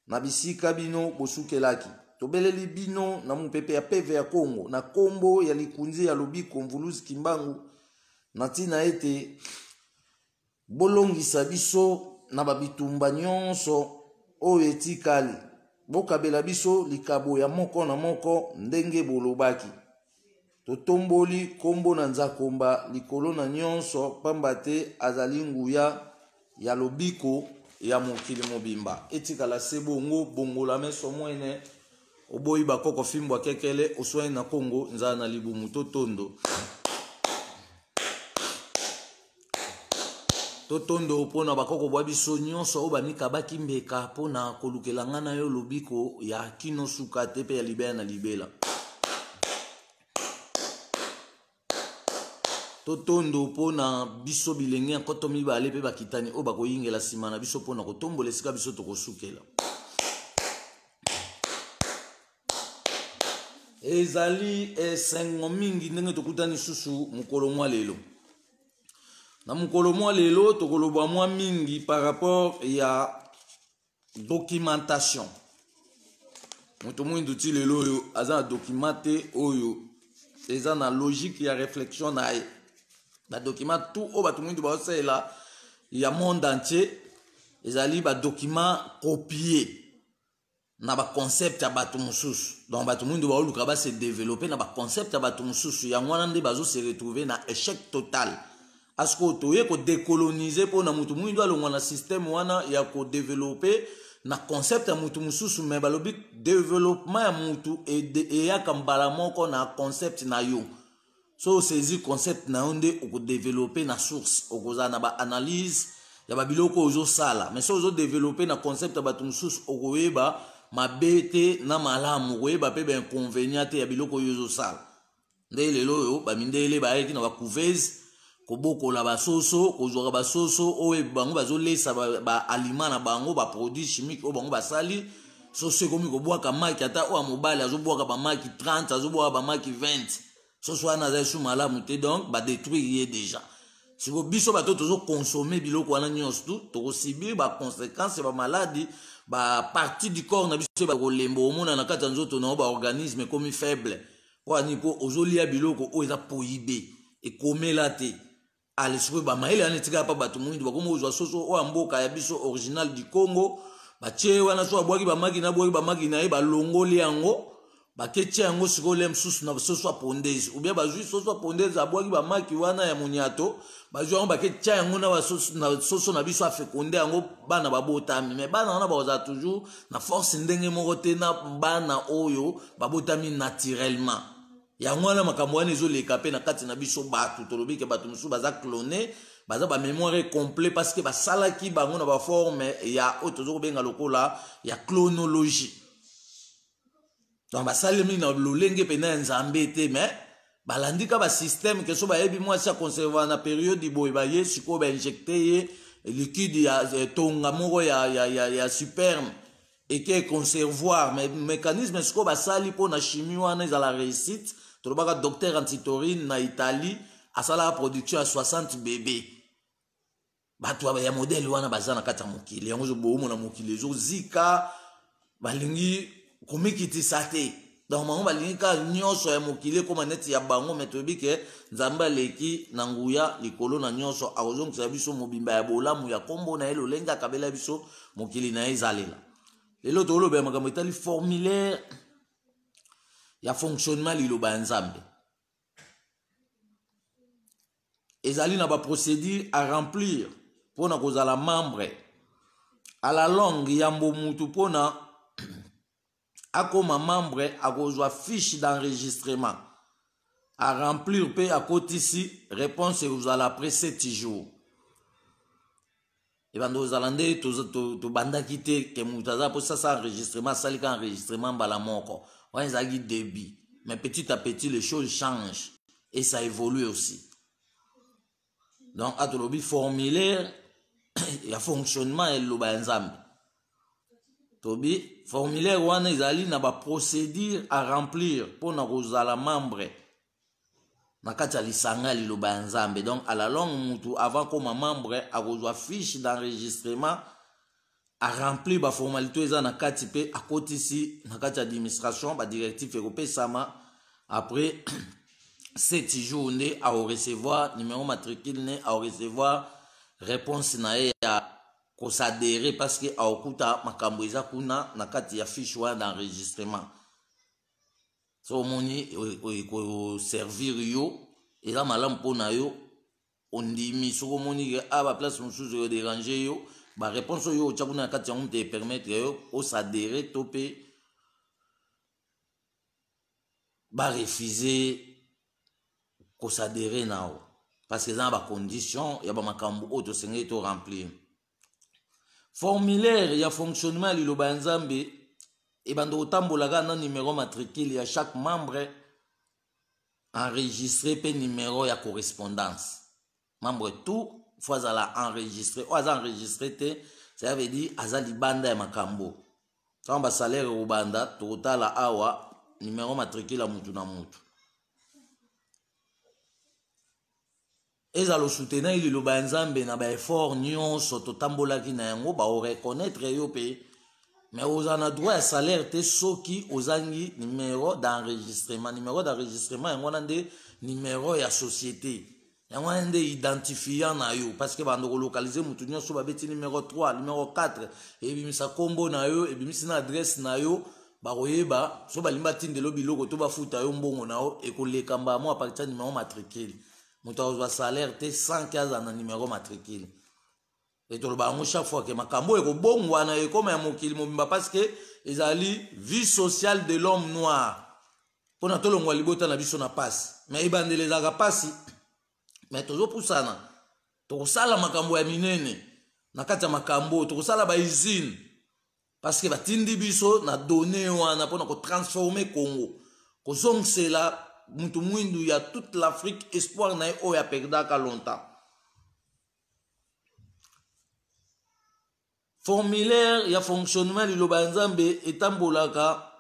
na bisika bino bosukelaki. Tobeleli bino na mopepe ya peve ya Kongo na kombo ya likunzi ya lobiko Mvuluzi Kimbangu na ntina ete bolongisa biso na babitumba nyonso oyo etikali. Bokabela biso likabo ya moko na moko ndenge bolobaki. Totomboli kombo na Nzakomba likolo na nyonso pamba te azali nguya ya lobiko ya mokili mobimba. Etikala se bongo, bongola meso mwene, oboyi bakoko fimbwa kekele, oswani na Kongo, nzala na libumu totondo. Totondo mpo na bakoko bwa biso nyonso oyo bamikabaki mbeka mpo na kolukela ngai na yo lobiko ya kino suka te mpe ya libela na libela. Totondo mpo na biso bilenge ya nkoto mibale mpe bakitani oyo bakoyingela nsima na biso mpo na kotombola esika biso tokosukela. Ezali esengo mingi ndenge tokutani lisusu mokolo mwa lelo. Na mokolo mwa lelo tokoloba mwa mingi par rapport ya documentation. Moto mwindu ti lelo oyo aza na document te oyo eza na logique ya réflexion na ye. Ba document tout oyo bato mwindu baosalela ya monde entier ezali ba document copier na ba concept ya bato mosusu. Donc bato mwindu baoluka ba se développer na ba concept ya bato mosusu, yango wana nde bazo se retrouver na échec total. Asko toye ko décoloniser mpo na moto mwindu alongwa na système wana ya ko développer na concept ya moto mosusu, mais balobi développement ya moto eyaka mbala moko na concept na yo. So osaisi concept na yo nde okodevelope na source, okozala na baanalyse ya babiloko oyo ozosala. Mais so ozodevelope na concept ya bato mosusu, okoyeba mabe te na malamu, okoyeba mpe bainconvénient te ya biloko oyo ozosala. Nde lelo oyo bamindele bayaki na bacouveuse Kobokola basoso, kozwaka basoso oyo bango bazolesa baaliment na bango, baproduit chimique oyo bango basali. Soso ekomi kobwaka maki, ata oyo ya mobali azobwaka bamaki 30, azobwaka bamaki 20. Soso wana aza esu malamu te, donc badétruire ye déjà. Siko biso bato tozoconsommer biloko wana nyonso, tu tokosubir baconséquence ya bamaladi. Bapartie du corps na biso bakolemba, omona na kati ya nzoto na yo baorganisme ekomi faible. Mpo ani? Mpo ozolia biloko oyo eza prohibé, ekomela te. Ale, sikoyo bamayele wana etikala mpa bato moyindo. Bakomi kozwa soso oyo ya mboka ya biso, original du Congo, batie wana. So abwaki bamaki na abwaki bamaki na ye, balongoli yango, baketia yango sikoyo le mosusu na soso ya pondezi, ou bien bazwi soso ya pondezi, abwaki bamaki wana ya moniato, bazwi yango, baketia yango na soso na biso, aféconder yango, bana babotami. Mais bana wana bakozala toujours na force ndenge moko te na bana oyo babotami naturellement. Yango wana makambo wana ezoleka mpe na kati na biso bato. Tolobi ke bato mosusu baza clone, baza bamémoire complet, parce que basalaki bango na baforme ya oyo toza kobenga lokola ya clonologie. Donc basalemi na lolenge mpena ya Nzambe te, mais balandi ka basystème ke so bayebi mwasi aconserver na période boye, baye sikoyo bainjecter ye liquide ya tonga moko ya sperme, eke conservoir. Mais mécanisme sikoyo basali mpo na chimie wana ezala réussite, tolobaka docteur Antitorine na Italie asalaka production ya 60 bébé. Bato ya modèle wana baza na kati ya mokili. Yango bomona mokili ezozika, balingi komikitisa te. Donc bango balingi kaka nyonso ya mokili ekóma neti ya bango. Mais toyebi ke Nzambe aleki na nguya likolo na nyonso, akozongisa biso mobimba ya bolamu ya nkombo na ye, lolenge akabela biso mokili na ye ezalela. Lelo tolobela makambo etali formulaire ya fonctionnement liloba ya Nzambe. Ezali na baprocédure à remplir mpona kozala membre. À la longue, yambo mutu mpona akóma membre, akozwa fiche d'enregistrement à remplir mpe akotisi. Réponse ekozala après 7 jours. Ebanda kozala nde tobandaki te ke moto aza mpo sasa enregistrement, asalika enregistrement mbala moko. Wana ezalaki début, mais petit à petit les choses changent et ça évolue aussi. Donc atolobi formulaire ya fonctionnement ya liloba ya Nzambe. Tobi formulaire wana ezali na baprocédure à remplir mpona kozala membre na kati ya lisanga ya liloba ya Nzambe. Donc à la longue, mutu avant koma membre akozwa fiche d'enregistrement, aremplir baformalité oyo eza na kati mpe akotisi na kati ya administration. Badirective ekopesama après 7 jours nde aorecevoir numéro matricule, ne aorecevoir réponse na ye ya koadhérer, parce que aokuta makambo eza kuna na kati ya fiche wana d'enregistrement. So omoni ekoservir yo, eza malamu mpona yo, ondimi. Soki omoni ke a baplace mosusu ekodéranger yo, baréponse oyo otya kuna na kati yango te epermettre yo oadhérer to mpe barefuser koadhérer na yo, parce que eza na bacondition ya bamakambo oyo tosengeli to remplir. Formulaire ya fonctionnement ya liloba ya Nzambe ebanda kotambola kaka na numéro matricule ya chaque membre enregistré mpe numéro ya correspondance. Membre tout faut azala enregistré. Oyo aza enregistré te, ça veut dire aza libanda ya makambo. Ntango basalaire ekobanda, tokotala awa numéro matricule ya mutu na mutu. Ezala osoutenaki liloba ya Nzambe na baeffort nyonso totambolaki na yango, baoreconnaître yo mpe, mais ozala na droit ya salaire te soki ozangi numéro d'enregistrement. Numéro d'enregistrement yango wana nde numéro ya société, yango wana nde identifiant na yo, parce que bando kolocaliser motu nyonso. Babeti numéro 3, numéro 4, ebimisa nkombo na yo, ebimisi na adresse na yo. Bakoyeba so balingi batindela biloko to bafuta yo mbongo na yo, ekoleka mbala mo à partir ya numéro matricule. Moto akozwa salaire te sans ke azala na numéro matricule. E toloba yango chaque fois ke makambo oyo ekobongwana, ekóma ya mokili mobimba, parce que ezali vie sociale de l'homme noir, mpona tolongwa libota na biso na pasi. Mais ebandeli ezalaka pasi, mais tozopusana, tokosala makambo ya minene na kati ya makambo oyo, tokosala bausine, parce que batindi biso na donne wana mpona kotransformer Congo, kozongisela. mutu mwindu ya toute l'Afrique espoir na ye oyo aperdaka longtemps. Formulaire ya fonctionnement liloba ya Nzambe etambolaka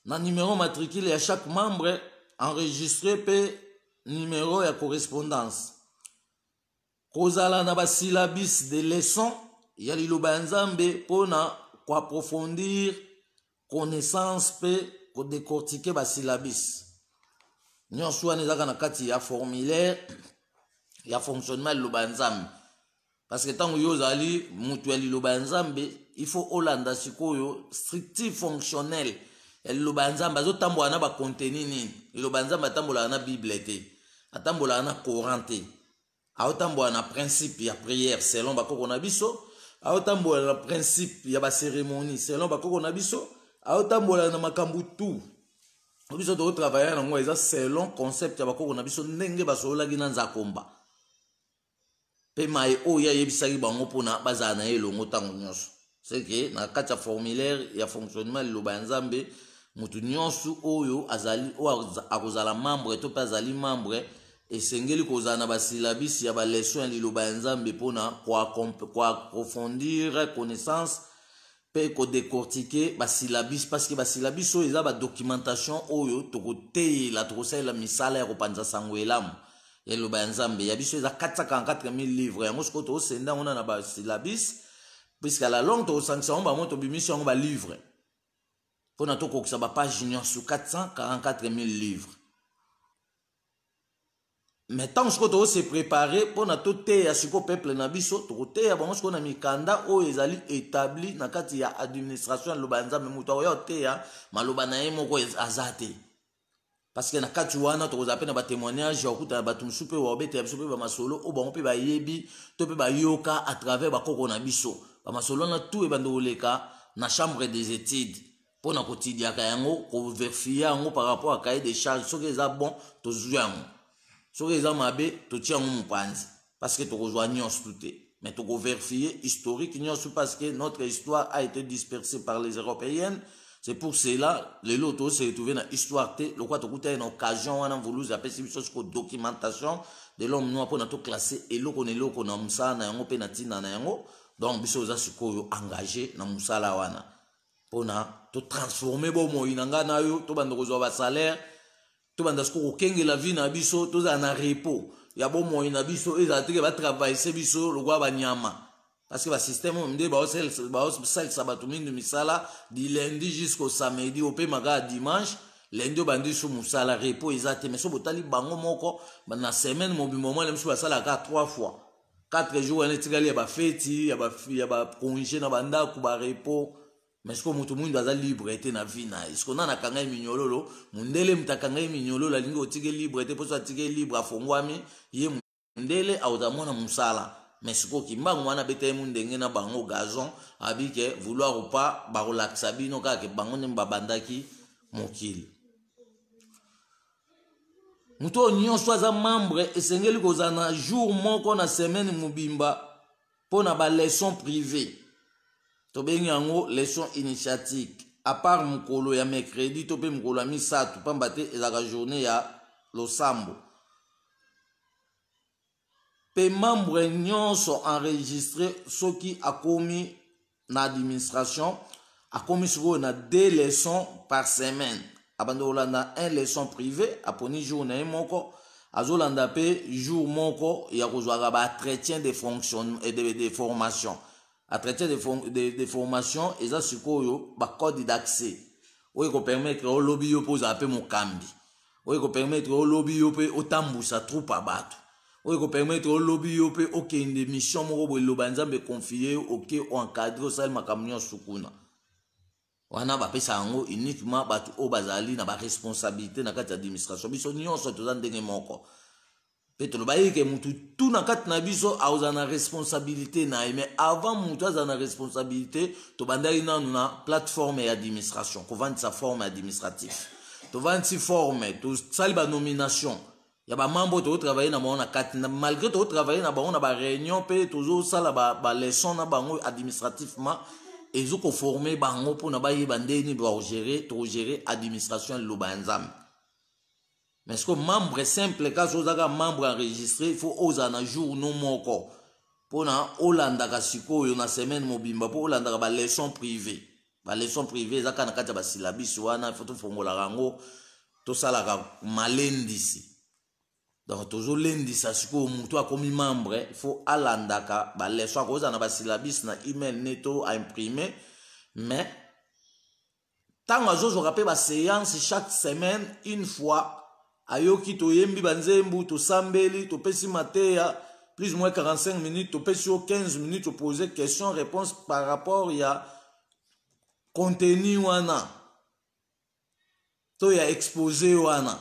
na numero matricule ya chaque membre enregistré mpe numero ya correspondance. Kozala na ba syllabus de leçon ya liloba ya Nzambe mpo na koapprofondir connaissance mpe kodecortiquer ba syllabus nyonso wana ezaka na kati ya formulaire ya fonctionnement ya liloba ya Nzambe. Parce que ntango yo ozali moto ya liloba ya Nzambe, il faut olanda sikoyo structure fonctionnelle ya liloba ya Nzambe. Azotambola na bacontenu nini? Liloba ya Nzambe atambolaka na Bible te, atambolaka na Coran te, aotambola na principe ya prière selon bakoko na biso, aotambola na principe ya bacérémonie selon bakoko na biso, aotambola na makambo tout biso tokotravaille nango eza selon concept ya bakoko na biso, ndenge basololaki na Nzakomba mpe maye oyo ayebisaki bango mpona bazala na ye elongo ntango nyonso. Seke na kati ya formulaire ya fonctionnement liloba ya Nzambe, motu nyonso oyo azali, oyo akozala membre to mpe azali membre, esengeli kozala na basilabisi ya baleson ya liloba ya Nzambe mpona koapprofondir connaissance mpe kodécortiquer basilabisi, parce que basilabisi oyo eza badocumentation oyo tokoteyela, tokosalela misala ya kopanza sango elamu ya liloba ya Nzambe. Ya biso eza 444 000 livres. Yango sikoyo tokosenda yango na basilabisi, puisque à la longue tokosangisa yango bango, tobimisi yango balivre mpona tokokisa bapage nyonso 444 000 livres. Mais ntango sikoyo tokose préparer mpona toteya sikoyo peuple na biso, tokoteya bango sikoyo na mikanda oyo ezali établi na kati ya administration ya liloba ya Nzambe. Moto akoya koteya maloba na ye moko aza te, parce que na kati wana tokozala mpe na batémoignage ya kokutana bato mosusu mpe babetela biso mpe bamasolo oyo bango mpe bayebi to mpe bayoka à travers bakoko na biso. Bamasolo wana tout ebanda koleka na chambre des études mpona kotidiaka yango, kovérifier yango par rapport à cahier de charge. Soki eza bon, tozwi yango; soki eza mabe, totia yango mopanzi, parce que tokozwa nyonso tu te, mais tokovérifier historique nyonso, parce que notre histoire a été dispersée par les Européennes. C'est pour cela lelo tose retrouver na histoire te. Lokola tokutani na occasion wana, Mvuluzi apesi biso siko documentation de l'homme noir mpona toclasser eloko na eloko na mosala na yango mpe na ntina na yango. Donc biso oza sikoyo engagé na mosala wana mpona totransformer bomoi na ngai na yo, tobanda kozwa basalaire, tobanda sikoyo kokengela vie na biso, tozala na repos ya bomoi na biso, ezala teke batravaillise biso lokola banyama, parce que basystème oyo nde baosalisa bato mingi misala du lundi jusqu'au samedi, opemaka ya dimanche, lundi obandi so mosala, repos eza te. Mais so botali bango moko na semaine mobimba, mwana mosusu basalaka 3 fois 4 jours, wana etikali ya bafeti, ya bacongé na bandako, barepos. Mais sikoyo moto mwindo aza libre te na vie na ye. Sikoyo nani akanga ye minyololo? Mondele. Moto akanga ye minyololo alingi otike libre te, mposo atike libre, afongwami ye, mondele akozala mwana mosala. Mais sikoyo Kimbangu wana abeta ye mundenge na bango gazon, abi ke vouloir ou pas, bakolakisa bino kaka ke bango nde babandaki mokili. Moto oyo nyonso aza membre esengeli kozala na jour moko na semaine mobimba mpo na baleçon privé, tobengi yango leçon initiatique, à part mokolo ya mercredi to mpe mokolo ya misato, pamba te ezalaka journée ya losambo. Mpe membre nyonso enregistré, soki akomi na administration, akomi sikoyo na deux leçons par semaine. Abandi kolanda un leçon privé, aponi jour na ye moko, azolanda mpe jour moko ya kozwaka baentretien de fonction de formation. Entretien de formation eza sikoyo bacode d'accès oyo ekopermettre olobi yo mpe ozala mpe mokambi, oyo ekopermettre olobi yo mpe otambusa troupe ya bato, oyo ekopermettre olobi yo mpe okende mission moko boye, liloba Nzambe confie, oke oencadre, osali makambo nyonso kuna. Wana bapesa yango uniquement bato oyo bazali na baresponsabilité na kati ya administration. Biso nyonso toza ndenge moko mpe toloba ye ke mutu tu na kati na biso akozala na responsabilité na ye. Mais avant mutu azala na responsabilité, tobandaki nanu na plateforme ya administration, kovandisa forme administratif. Tovandisi forme, tosali banomination ya bamembre oyo tokotravaille na bango na kati. Malgré tokotravaille na bango na baréunion mpe tozosala baleçon na bango administrativement, ezokoformer bango mpona bayeba ndenge nini bakogérer, tokogérer administration ya liloba ya Nzambe. Mais sikoyo membre simple, kasi ozalaka membre enregistré, il faut ozala na jour no moko mpona olandaka sikoyo na semaine mobimba, mpo olandaka baleçon privé. Baleçon privé eza kaka na kati ya basilabisi wana, il faut tofongolaka yango, tosalaka malendisi. Donc tozolendisa sikoyo motu akomi membre, il faut alandaka baleçon. Akozala na basilabisi na email ne to aimprime, mais ntango azozwaka mpe baséance chaque semaine une fois, ayoki toyembi banzembu, tosambeli, topesi mateya plus ou moins 45 minutes, topesi yo 15 minutes opose question réponse par rapport ya contenu wana to ya exposé wana.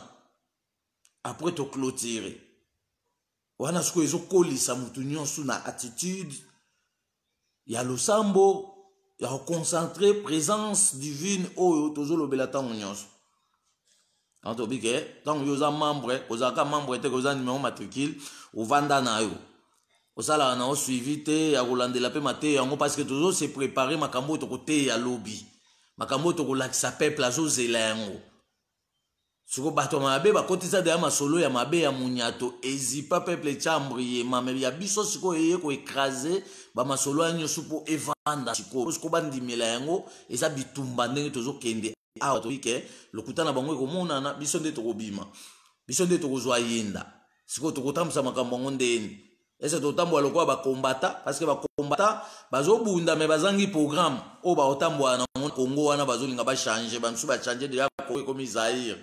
Après toclôture wana, sikoyo ezokolisa motu nyonso na attitude ya losambo, ya koconcentre présence divine oyo tozolobela ntango nyonso. Yango tobi ke ntango yo oza membre, kozalaka membre te, koza numéro matricule, ovanda na yo, osalaka na yo suivi te ya kolandela mpe mateya yango, parce que tozose prépare makambo oyo tokoteya lobi, makambo oyo tokolakisa peuple azozela yango. Siko bato ya mabe bakotisa deya masolo ya mabe ya munyato, ezipa peuple, chambre mame ya biso. Sikoyo eye koécraser bamasolo ya nyonso mpo evanda sikoyo, sikoyo bandimela yango. Eza bitumba ndenge tozokende awa, toyebi ke lokuta na bango ekomonana. Biso nde tokobima, biso nde tokozwa yenda. Sikoyo tokotambwisa makambo yango ndeni? Ese totambola lokola bakombata, parce que bakombata bazobunda, me bazangi programme oyo bakotambola nango. Kongo wana bazolinga bachange, bamisusu bachange deja, ekomi Zaire.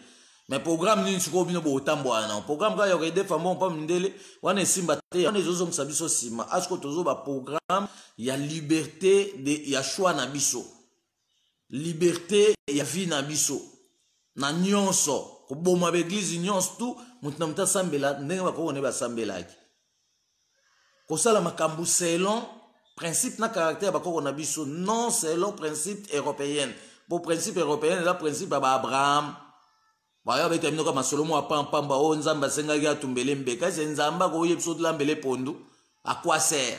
Mais programme nini sikoyo bino bokotambola nango? Programme kaka ya koedefa mbongo mpa mindele wana esimba te, wana ezozongisa biso nsima. Asiko tozoba programme ya liberté ya choix na biso, liberté ya vie na biso na nyonso, koboma baeglize nyonso tu, moto na moto asambela ndenge bakoko nde basambelaki, kosala makambo selon principe na caractère ya bakoko na biso, non selon principe européenne. Po principe européenne eza principe ya baAbraham. Bayo babeta bino ka masolo mwa pampamba oyo Nzambe asengaki atumbele mbeka. Ese Nzambe akoyebi biso tolambele pondu akwaser?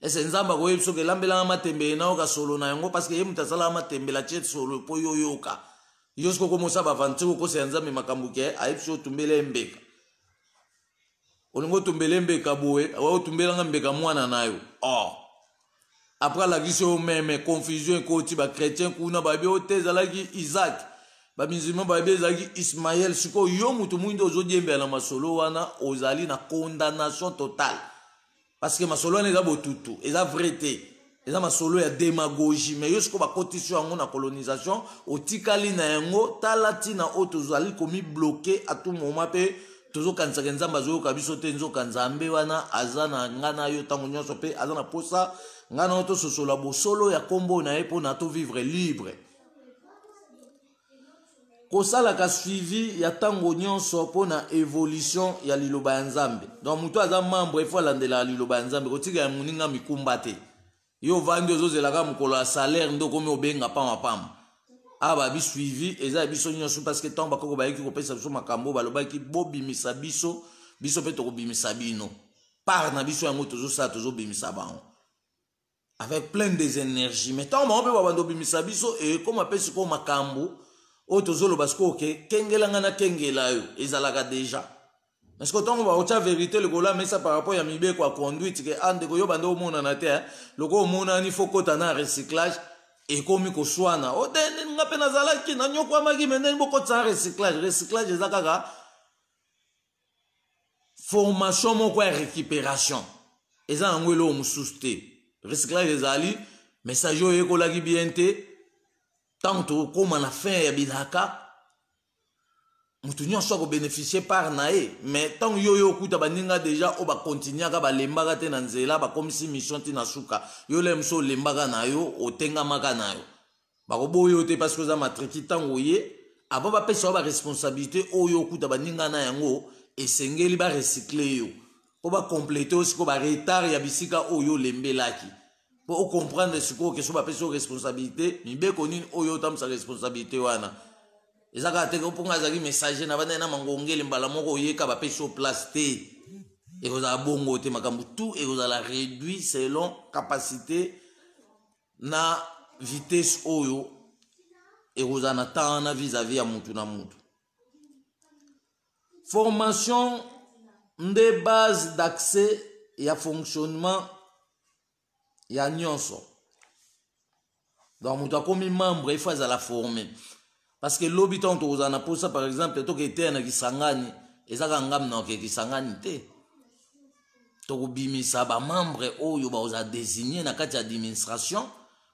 Ese Nzambe akoyebi biso kelambelanga matembele nayoka solo na yango? Parce que ye moto asalaka matembele, atie solo mpo yo yoka. Yo soki okomosa baventure, okosela Nzambe makambo ke ayebi biso otumbele mbeka. Olingi otumbele mbeka boye, otumbelanga mbeka mwana na yo. Or après alakisi yo meme, confusion ekoti. Bachrétien kuna bayebi oyo te ezalaki Isaac, bamusulman bayebi ezalaki Ismael. Sikoyo yo moto mwindu ozodiembela na masolo wana, ozali na condamnation totale, parce que masolo wana eza botutu, eza vrai te, eza masolo ya démagogie. Mais yo sikoyo bakotisi yango na colonisation, otikali na yango. Tala ntina oyo tozali komibloquer à tout moment, mpe tozokanisaka Nzambe azoyoka biso te. Nzoka Nzambe wana aza na nga na yo ntango nyonso, mpe aza na posa ngai na yo tososola bosolo ya nkombo na ye mpona tovivre libre. Kosalaka suivi ya ntango nyonso mpona évolution ya liloba ya Nzambe. Donc moto aza membre, il faut alandelaka liloba ya Nzambe, kotika ya moninga mikumba te. Yo ovandi, ozozelaka mokolo ya salaire nde okomi obenga pambapamba. Awa babi suivi eza ya biso nyonso, parce que ntango bakoko bayaki kopesa biso makambo, balobaki bobimisa biso, biso mpe tokobimisa bino. Part na biso yango tozosala, tozobimisa bango avec plein des énergies. Mais ntango bango mpe babanda obimisa biso, ekóma mpe sikoyo makambo oyo tozoloba sikoyo ke kengelanga na kengela yo ezalaka déjà. Mais sikoyo ntango bakotya vérité likolo ya mesa par rapport ya mibeko ya conduite ke a ndeko yo bande omonana te, loko omonani fo kota na recyclage, ekomi koswana. O te, nga mpe nazalaki nanyokwamaki, me ndenge bokotisa na recyclage? Recyclage eza kaka formation moko ya récupération, eza yango eloko mosusu te. Recyclage ezali message oyo oyekolaki bien te. Ntango tokóma na fin ya bilaka, moto nyonso akobénéficie part na ye. Mais ntango yo oyo okuta baninga déjà oyo bakontinuaka, balembaka te na nzela, bakomisi mission ntina suka, yo le mosu olembaka na yo, otengamaka na yo, bakoboya yo te parce que oza matricule. Ntango oye, avant bapesa yo baresponsabilité oyo okuta baninga na yango, esengeli barecycle yo mpo bacomplete oyo sikoyo baretard ya bisika oyo olembelaki, mpo ocomprendre sikoyo ke so bapesi yo responsabilité, mibeko nini oyo otambwisa responsabilité wana. Eza kaka te mpo nga azalaki messager na bandai na mangongele, mbala moko oyeka bapesi yo place te. Ekozala bongo te. Makambo tout ekozala réduit selon capacité na vitesse oyo ekozala na temps wana vis-à-vis ya mutu na mutu. Formation nde base d'accès ya fonctionnement ya nyonso. Donc moto akomi membre, il faut azala formé, parce que lobi ntango tokozala na posa, par exemple toketeya na Kisangani, eza kaka ngambi na oke Kisangani te. Tokobimisa bamembre oyo bakozala désigne na kati ya administration.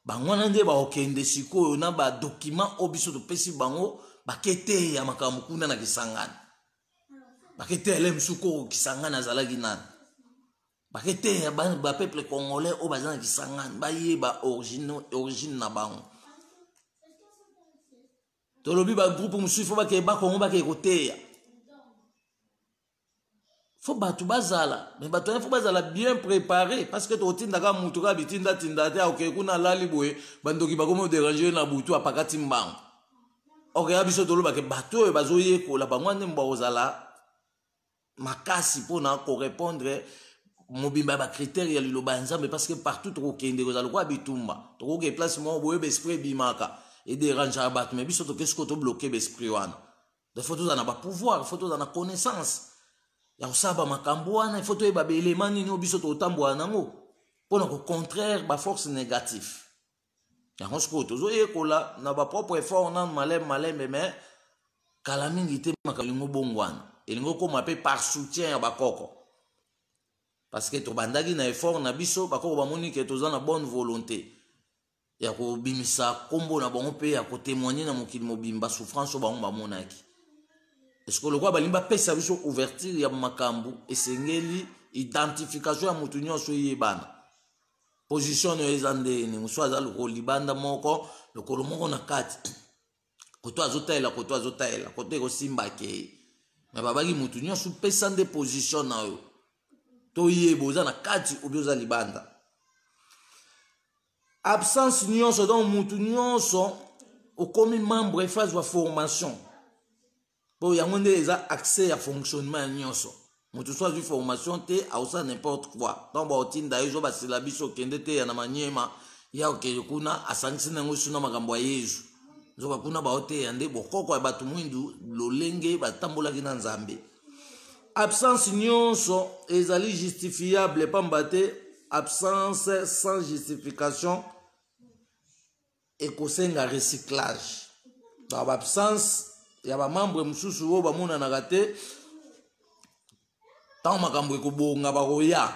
Bango wana nde bakokende sikoyo na badocument oyo biso topesi bango, baketeya makambo kuna na Kisangani, baketeya le mosusu koko Kisangani azalaki nani, baketeya bapeuple congolais oyo baza na Kisangani, bayeba origine na bango. Tolobi bagroupe mosusu faut bakeye Bakongo, bakeye koteya. Faut bato bazala, mais bato wana faut bazala bien préparé, parce que tokotindaka mutu kaka bitindatinda te. Akokee kuna, alali boye, bandoki bakomi odéranger na butu, apakati mbango. Okeya biso tolobake bato oyo bazoyekola, bango wana nde bakozala makasi mpona korépondre mobimba ya bacritère ya liloba ya Nzambe, parce que partout tokokende kozala lokola bitumba. Tokoke place moko boye, baesprit ebimaka, edérangeaka bato, mais biso toke sikoyo tobloquer baesprit wana. Donc faut tozala na bapouvoir, faut tozala na connaissance ya kosala bamakambo wana. Il faut toyeba baelema nini oyo biso tokotambola nango mpona kocontrer baforce négative. Yango sikoyo tozoyekola na bapropre effort nanu, malembe malembe, mais kala mingi te makambo elingi obongwana, elingi okóma mpe par soutien ya bakoko, parce que tobandaki na effort na biso. Bakoko bamoni ke toza na bonne volonté ya kobimisa nkombo na bango mpe ya kotémoigner na mokili mobimba souffrance oyo bango bamonaki. Est-ce lokola balingi bapesa biso ouverture ya makambo, esengeli identification ya motu nyonso eyebana, position oyo eza ndeni. Mosu aza lokolo libanda moko, lokolo moko na kati, koto azotalela, koto azotalela, koto ekosimba ke me babaki motu nyonso pesa nde position na yo, toyeba oza na kati obi oza libanda. Absence nyonso, donc mutu nyonso okomi membre efa azwa formation, mpo yango nde eza accès ya fonctionnement ya nyonso. Moto so azwi formation te, akosala n'importe quoi. Donc baotinda ye zo basila biso, okende te ya na Manyema, ya okende kuna, asangisi nango suna makambo ya Yezu. Nzoka kuna baoteya nde bokoko ya bato mwindu, lolenge batambolaki na Nzambe. Absence nyonso ezali justifiable, pamba te absence sans justification ekosenga recyclage. Donc baabsence ya bamembre mosusu oyo bamonanaka te, ntango makambo ekobonga, bakoya,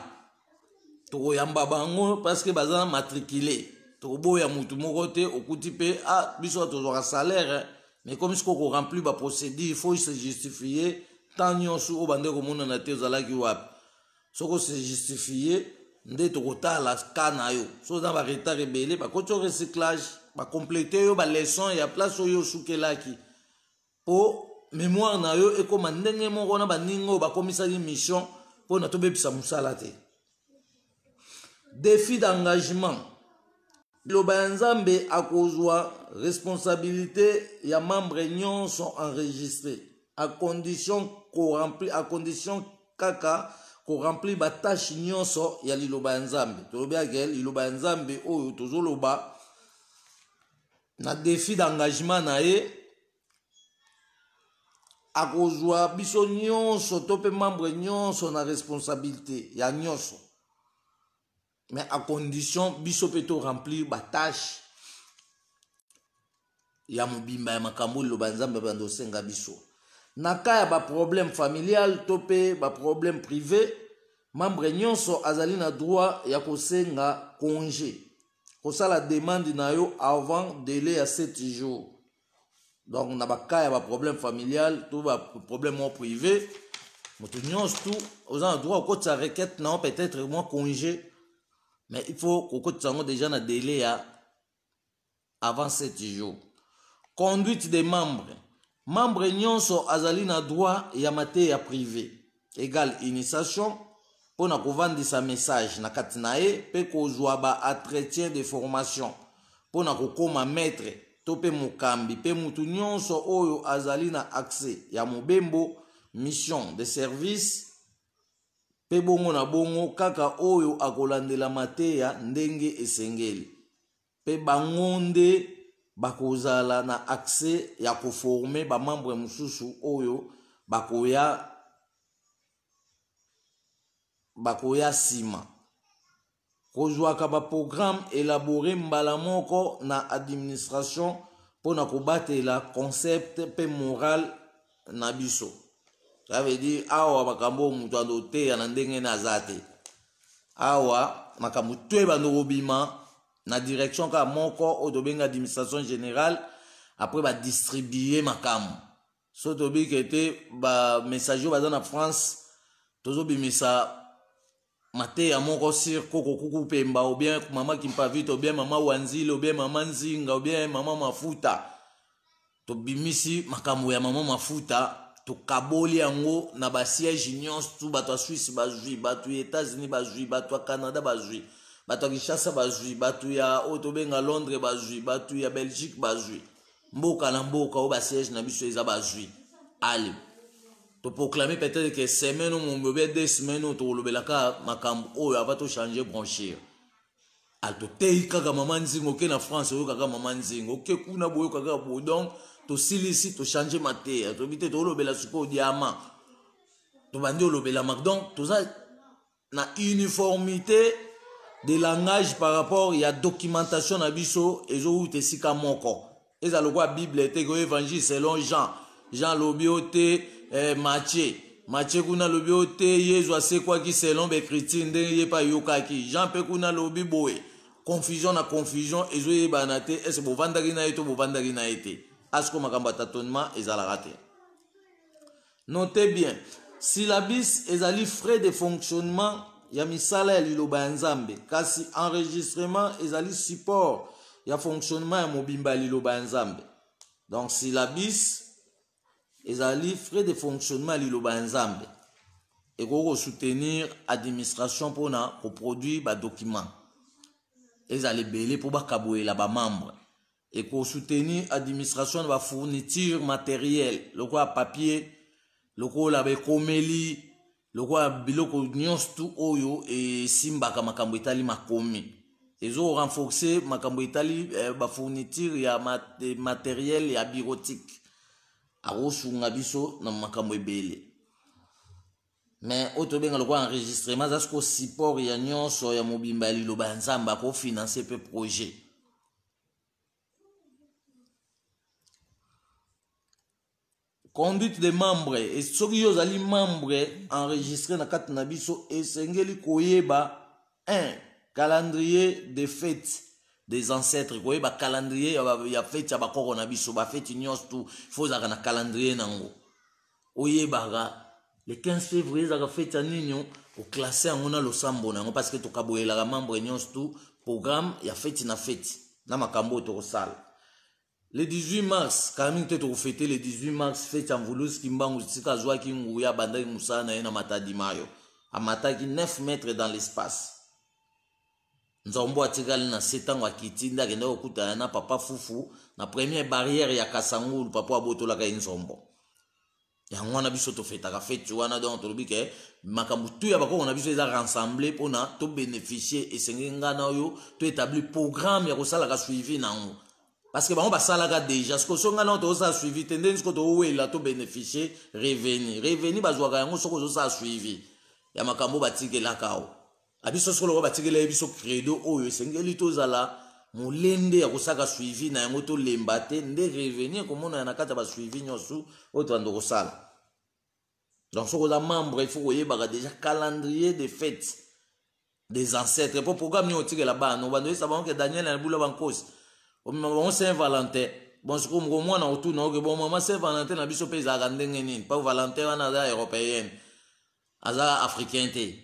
tokoyamba bango, parce que baza matricule. Tokoboya mutu moko te. Okuti mpe ah, biso tozwaka salaire, mais komi sikoyo koremplir baprocédure, il faut se justifier. Ntango nyonso oyo bande komonana te, ozalaki wapi? Soki ose justifier nde tokotala ka na yo. So oza baretard ebele, bakoti yo recyclage, bacompléter yo baleçon ya place oyo osukelaki, mpo mémoire na yo ekóma ndenge moko na baninga oyo bakomisaki mission, mpona tobebisa mosala te. Défi d'engagement: liloba ya Nzambe akozwa responsabilité ya membre nyonso enregistré, à condition koremplir, à condition kaka koremplir batâche nyonso ya liloba ya Nzambe. Tolobi ake liloba ya Nzambe oyo tozoloba na défi d'engagement na ye, akozwa biso nyonso to mpe membre nyonso na responsabilité ya nyonso, mais à condition biso mpe to remplir batâche ya mobimba ya makambo liloba ya Nzambe bando osenga biso. Na cas ya baproblème familial to mpe baproblème privé, membre nyonso azali na droit ya kosenga congé, kosala demande na yo avant délai ya 7 jours. Donc na bacas ya baproblème familial to baproblème moko privé, moto nyonso tu oza na droit okotisa requête na yo, peut-être mwa congé, mais il faut kokotisa yango déjà na délai ya avant 7 jours. Conduite des membres: membre nyonso azali na droit ya mateya privé, égale initiation, mpona kovandisa message na kati na ye mpe kozwa ba entretien de formation mpona kokóma maître to mpe mokambi. Mpe mutu nyonso oyo azali na accès ya mobembo, mission de service mpe bongo na bongo, kaka oyo akolandela mateya ndenge esengeli, mpe bango nde bakozala na accès ya koformer bamembre mosusu oyo bakoya. bakoya nsima. Kozwaka ba programme elabore mbala moko na administration mpo na kobatela concept mpe morale na biso. Ça veut dire awa makambo oyo moto ando oteya na ndenge na aza te. Awa makambo to ebando kobima na direction kaka moko oyo tobenga administration générale, après ba distribuer makambo. So toyebi ke te ba messager baza na France, tozobimisa mateya moko sur koko kuku pemba ou bien mama Kimpavita ou bien mama Wanzile ou bien mama Nzinga ou bien mama Mafuta. Tobimisi makambo ya mama Mafuta, tokaboli yango na ba siège nyonso tu, bato ya Suisse bazwi, bato ya États-Unis bazwi, bato ya Canada bazwi, bato ya Kinshasa bazwi, bato ya oyo tobenga Londres bazwi, bato ya Belgique bazwi, mboka na mboka oyo ba siège na biso eza bazwi. Ale toproclame peut-être que semaine oyo ou bien 2 semaines oyo tokolobelaka makambo oyo avant tochange brochure. Atoteyi kaka mama Nzinga, oke na France oyokaka mama Nzinga, oke kuna boyokaka boye. Donc tosilisi tochange mateya, toyebi te tolobela sikoyo diama, tobandi olobela mak. Donc toza na uniformité de langage par rapport ya documentation na biso ezowuta esika moko. Eza lokola Bible te ko évangile selon Jean. Jean alobi o te, Matthieu. Matthieu kuna alobi o te Yezu asekwaki selon ba écriture ndenge ye pa ayokaki. Jean pe kuna alobi boye. Confusion na confusion ezoyebana te, est-ce bovandaki na ye to bovandaki na ye te. Asko makambo ya tâtonnement ezalaka te. Notez bien, syllabus ezali frais de fonctionnement ya misala ya liloba ya Nzambe, kasi enregistrement ezali support ya fonctionnement ya mobimba ya liloba ya Nzambe. Donc syllabus ezali frais de fonctionnement ya liloba ya Nzambe, ekoki kosoutenir administration mpona koproduire badocument ezala ebele mpo bakaboyela bamembre, ekosoutenir administration na bafourniture matériel lokola papier, lokola bekomeli, lokola biloko nyonso tu oyo esimbaka makambo etali makomi. Ezo renforcer makambo etali bafourniture ya matériel ya bureautique, akosunga biso na makambo ebele. Mais oyo tobenga lokola enregistrement aza sikoyo support ya nyonso ya mobimba ya liloba ya Nzambe, akofinancer mpe projet. Conduite des membres, et soki yo ozali membre enregistré na kati na biso, esengeli koyeba 1 calendrier de fête des ancêtres, koyeba calendrier ya fête ya bakoko na biso, ba fête nyonso tu faut ozalaka na calendrier nango. Oyebaka le 15 février ezalaka fête ya nini, oklasse yango na losambo na yango, parce que tokaboyelaka membre nyonso tu programme ya fête na fête na makambo oyo tokosala. Le 18 mars, kala mingi te tokofete le 18 mars fête ya Mvuluzi Kimbangu, sika azwaki nguya, abandaki mosala na ye na Matadi Mayo, amataki 9 mètres dans l'espace. Nzombo atikali na se ntango akiti nde akendaki kokutana na papa Fufu na première barrière ya Kasangulu, papa abotolaka ye nzombo. Yango wana biso tofetaka feti wana. Donc tolobi ke makambo tu ya bakoko na biso eza rassemble mpona tobénéficie. Esengeli ngai na oyo toétablir programme ya kosalaka suivi nango, parce que bango basalaka déjà. Sikoyo so ngai na oyo tozosala suivi te, ndenge sikoyo towela tobénéficie revenu. Revenu bazwaka yango soki ozosala suivi ya makambo batikelaka o abiso. Sikoyo lokola batikela ye biso credo oyo, esengeli tozala molende ya kosaka suivi na yango, tolemba te, nde revenu ekomonana na kati ya basuivi nyonso oyo tobanda kosala. Donc soki oza membre, il faut koyebaka déjà calendrier de fête des ancêtres, po programme nini otikela bana, obanda oyesa bango ke Daniel na bula bankosi, omema bango Saint Valentin. Bon, sikoyo moko mwana otuna oke, bon, mama, Saint Valentin na biso mpe ezalaka ndenge nini? Po Valentin wana aza européenne, aza africain te.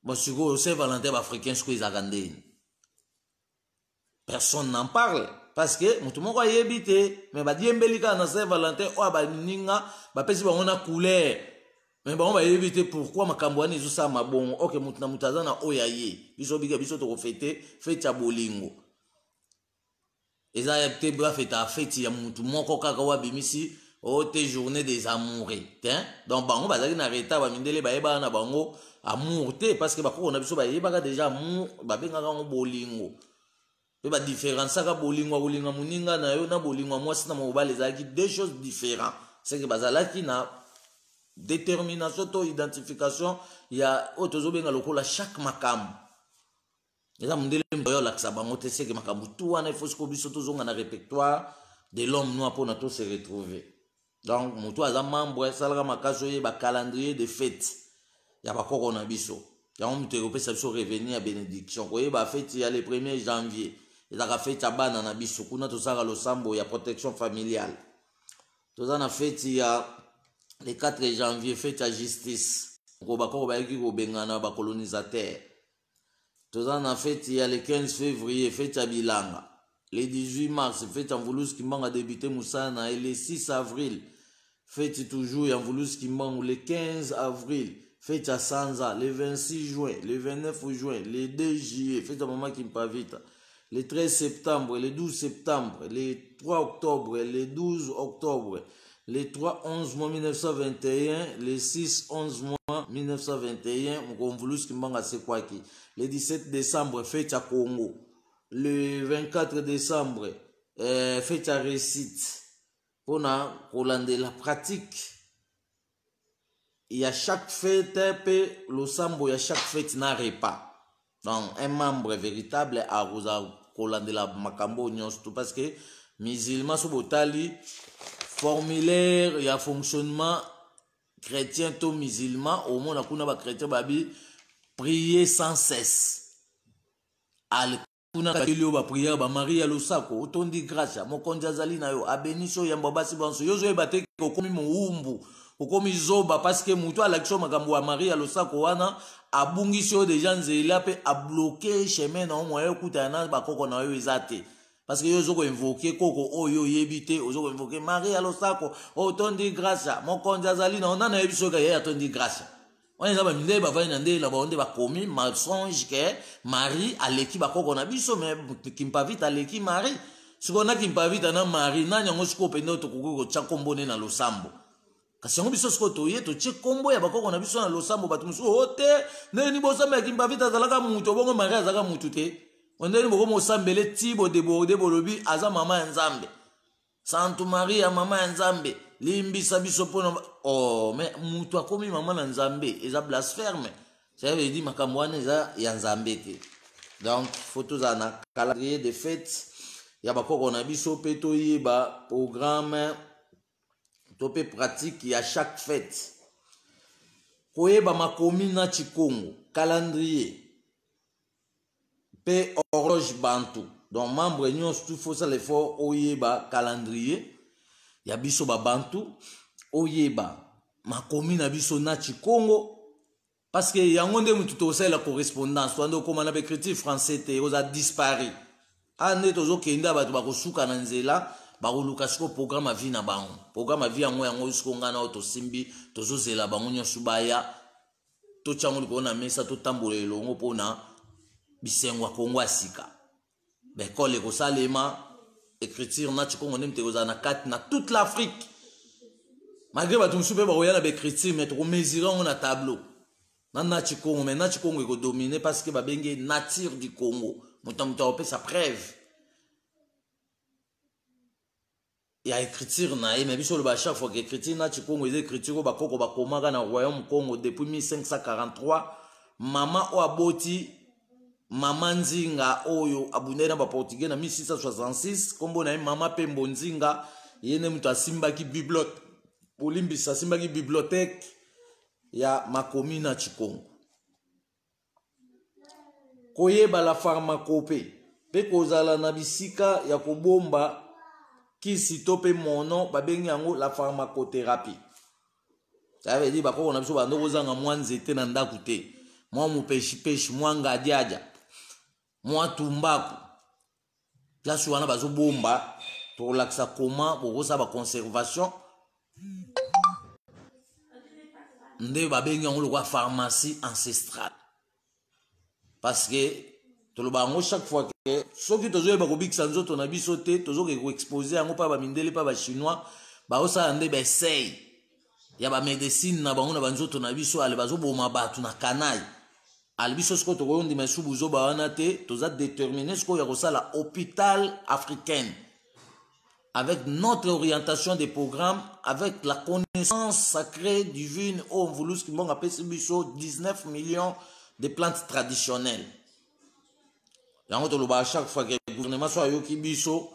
Bon, sikoyo Saint Valentin baafricain sikoyo ezalaka ndeni? Personne n'en parle parce que moto moko ayebi te, mais badiembeli kaka na Saint Valentin oyo baninga bapesi bango na couleur, mais bango bayebi te pourquoi makambo wana ezosalama bongo. Ok, moto na moto aza na oyo aye. Biso bika biso tokofete fete ya bolingo, eza te bafeta feti ya motu moko kaka oyo abimisi oyo te, journée des amoureux te. Donc bango bazalaki na retard, bamindele bayebaka na bango amour te, parce que bakoko na biso bayebaka déjà amour, babengaka yango bolingo, mpe badifférenciaka bolingo ya kolinga moninga na yo na bolingo ya mwasi na mobali, ezalaki deux choses différents. C'est que bazalaki na Détermination to identification ya oyo tozobenga lokola chaque makambo eza mondele moto oyo olakisa bango te seke makambo tu wana ifo sikoyo biso tozonga na répertoire de l'homme noir mpona to se retrouver. Donc moto aza membre, asalaka makasi oyeba calendrier de fête ya bakoko na biso. Yango moto ekopesa biso revenu ya bénédiction. Koyeba fête ya le 1er janvier, ezalaka fête ya bana na biso. Kuna tosalaka losambo ya protection familiale. Toza na fête ya le 4 janvier, fête ya justice, ko bakoko bayaki kobengana bacolonisateur. Toza na fête ya le 15 février, fête ya bilanga. Le 18 mars, fête ya Mvuluzi Kimbangu adébute mosala na ye. Le 6 avril, fête toujours ya Mvuluzi Kimbangu. Le 15 avril, fête ya sanza. Le 26 juin, le 29 juin, le 2 juillet, fête ya mama Kimpavita. Le 13 septembre, le 12 septembre, le 3 octobre, le 12 octobre, le 3 11 mois 1921, le 6 11 mois 1921, mokolo Mvuluzi Kimbangu asekwaki. Le 17 décembre, fête ya Congo. Le 24 décembre, fête ya réussite, mpona kolandela pratique ya chaque fête mpe losambo ya chaque fête na repas. Donc un membre véritable akoza kolandela makambo nyonso tout, parce que musulman, so botali formulaire ya fonctionnement chrétien to musulman, omona kuna bachrétien babi prier sans cesse. Ale kuna bakeli oyo baprière, bamarie ya losako, otondi grâce, mokonzi azali na yo, abenisi oyo yambo basi banso. Yo ozoyeba te, okomi mowumbu, okomi zoba, parce que motu alakisi yo makambo ya Marie ya losako wana, abungisi yo déjà nzela mpe abloquer chemin na yo. Moya okutana na bakoko na yo eza te, parce que yo ozo koinvoquer koko oyo oyebi te. Ozo koinvoquer Marie ya losako, otondi grâce, mokonzi azali na yo. Nani ayebi soki ye atondi grâce wana? Eza bamindele bavandi na ndele na bango nde bakomi mensonge ke Marie aleki bakoko na biso. Mais Kimpavita aleki Marie. Sikoyo na Kimpavita na Marie, nani yango sikoyo mpenza tokoki kotya nkombo nde na losambo? Kasi yango biso sikoyo toye totie nkombo ya bakoko na biso na losambo. Bato mosusu o te, ndenge nini bosamba ya Kimpavita? Azalaka mutu, bongo Marie azalaka mutu te? Ndenge nini bokomi osambele ti bodéborder, bolobi aza mama ya Nzambe? Santu Maria, mama ya Nzambe, limbisa biso mpona. Oh, mais mutu akomi mama na Nzambe, eza blasphème. Ça veut dire makambo wana eza ya Nzambe te. Donc faut tozala na calendrier de fête ya bakoko na biso mpe toyeba programme to mpe pratique ya chaque fête. Koyeba makomi na Chikongo, calendrier mpe horloge bantu. Donc membre nyonso tu, fosala effort oyeba calendrier ya biso babantu, oyeba makomi na biso na Chikongo, parce que yango nde motu tokosalela correspondance. Toande okóma na baécriture français te, oza disparu. A nde tozokende, bato bakosuka na nzela, bakoluka sikoyo programme ya vie na bango. Programme ya vie yango, yango sikoyo ngai na oyo tosimbi, tozozela bango nyonso baya, totya yango likolo na mesa, totambola elongo mpona bisengo ya Kongo ya sika. Baekole ekosalema, écriture na Chikongo nde moto ekozala na kati na toute l'Afrique, malgré bato mosusu mpe bakoya na baécriture, mais tokomesurer yango na tableau na Chikongo. Mais na Chikongo ekodominer, parce que babengi nature du Congo. Moto na moto akopesa preuve ya écriture na ye. Mais biso oloba chaque fois que écriture na Chikongo eza écriture oyo bakoko bakomaka na royaume Congo depuis 1543. Mama oyo aboti mama Nzinga, oyo abundaki na baportugais na 1666, nkombo na ye mama Pembo Nzinga, ye nde moto asimbaki bibliothèque, bolimbisa, asimbaki bibliothèque ya makomi na Chikongo. Koyeba la pharmacopée mpe kozala na bisika ya kobomba kisi to mpe mono, babengi yango la pharmacothérapie. Ça veut dire bakoko na biso bando kozanga mwa nzete na ndako te, mwa mopeshipeshi, mwa ngadiadia, mwa tumbaku. Place wana bazobomba, tokolakisa koma bokosala baconservation, nde babengi yango lokola pharmacie ancestrale. Parce que toloba yango chaque fois ke soki tozoyeba kobikisa nzoto na biso te, tozoke koexposer yango mpa bamindele, mpa bachinois. Baosala nde baessai ya bamédecine na bango na banzoto na biso. Ale bazoboma bato na kanai. Ale biso sikoyo tokoyondima esu buzoba wana te. Toza déterminé sikoyo ya kosala hôpital africaine. Avec notre orientation des programmes, avec la connaissance sacrée divine oyo Mvuluzi Kimbangu apesi biso 19 millions de plantes traditionnelles. Yango toloba à chaque fois que gouvernement so ayoki biso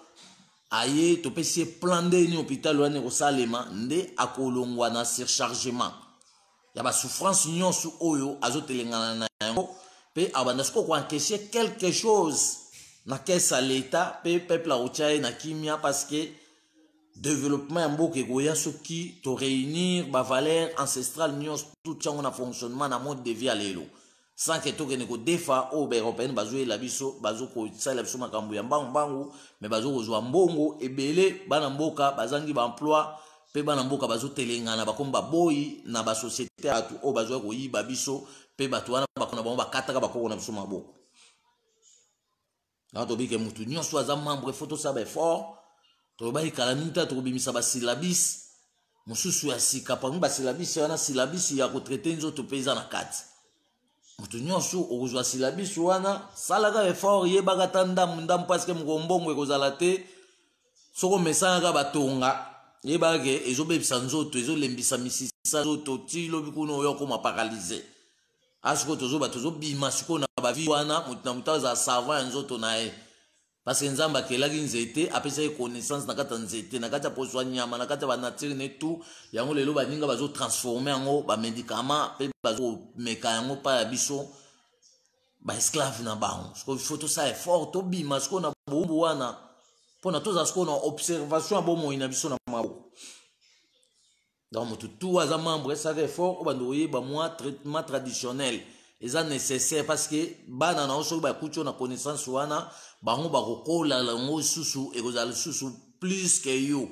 aye topesi ye plan nde nini hôpital wana ekosalema nde akolongwa na surchargement ya basouffrance nyonso oyo azotelengana na yango mpe abanda sikoyo koencaisse quelque chose na caisse ya leta mpe peuple akotya ye na kimia parce que développement ya mboka ekoya soki toréunir bavaleur ancestrale nyonso tutya yango na fonctionnement na mode de vie ya lelo sans ke tokende kodefa oyo baeuropéenne bazoyela biso bazokosalela biso makambo ya mbangu mbangu me bazokozwa mbongo ebele bana mboka bazangi baemploi mpe bana mboka bazotelengana bakomi baboyi na basosiete ya bato oyo bazoya koyiba biso mpe bato wana bakona bango bakataka bakoko na biso maboko. Yango toyebi ke motu nyonso aza membre fo tosala baeffort. Tolobaki kala mingi ta tokobimisa basyllabus mosusu ya sika. Parmi basyllabus wana, syllabus ya kotraite nzoto mpe eza na kati. Moto nyonso okozwa syllabus wana, salaka effort, yebaka ata ndambu ndambu, parce que mokolo mbongo ekozala te. Soki omesanaka batonga, yebaka ke ezobebisa nzoto, ezolembisa misisa nzoto ti lobi kuna oyo okoma paralyse. Asikoyo tozoba tozobima sikoyo na bavi wana, moto na moto azala savant ya nzoto na ye, parce que Nzambe akelaki nzete, apesaki connaissance na kati ya nzete, na kati ya poso ya nyama, na kati ya banature ne tout. Yango lelo baninga bazotransforme yango bamédicament mpe bazomeka yango mpa ya biso baesclave na bango. Sikoyo faut tosala effort, tobima sikoyo na bowumbu wana mpona tozala sikoyo na observation ya bomoi na biso na maboko. Donc moto tu aza membre, esala effort oyo bando koyeba mwa traitement traditionnel eza nécessaire, parce que bana na yo soki bakuti yo na connaissance wana, bango bakokola yango lisusu, ekozala lisusu plus que yo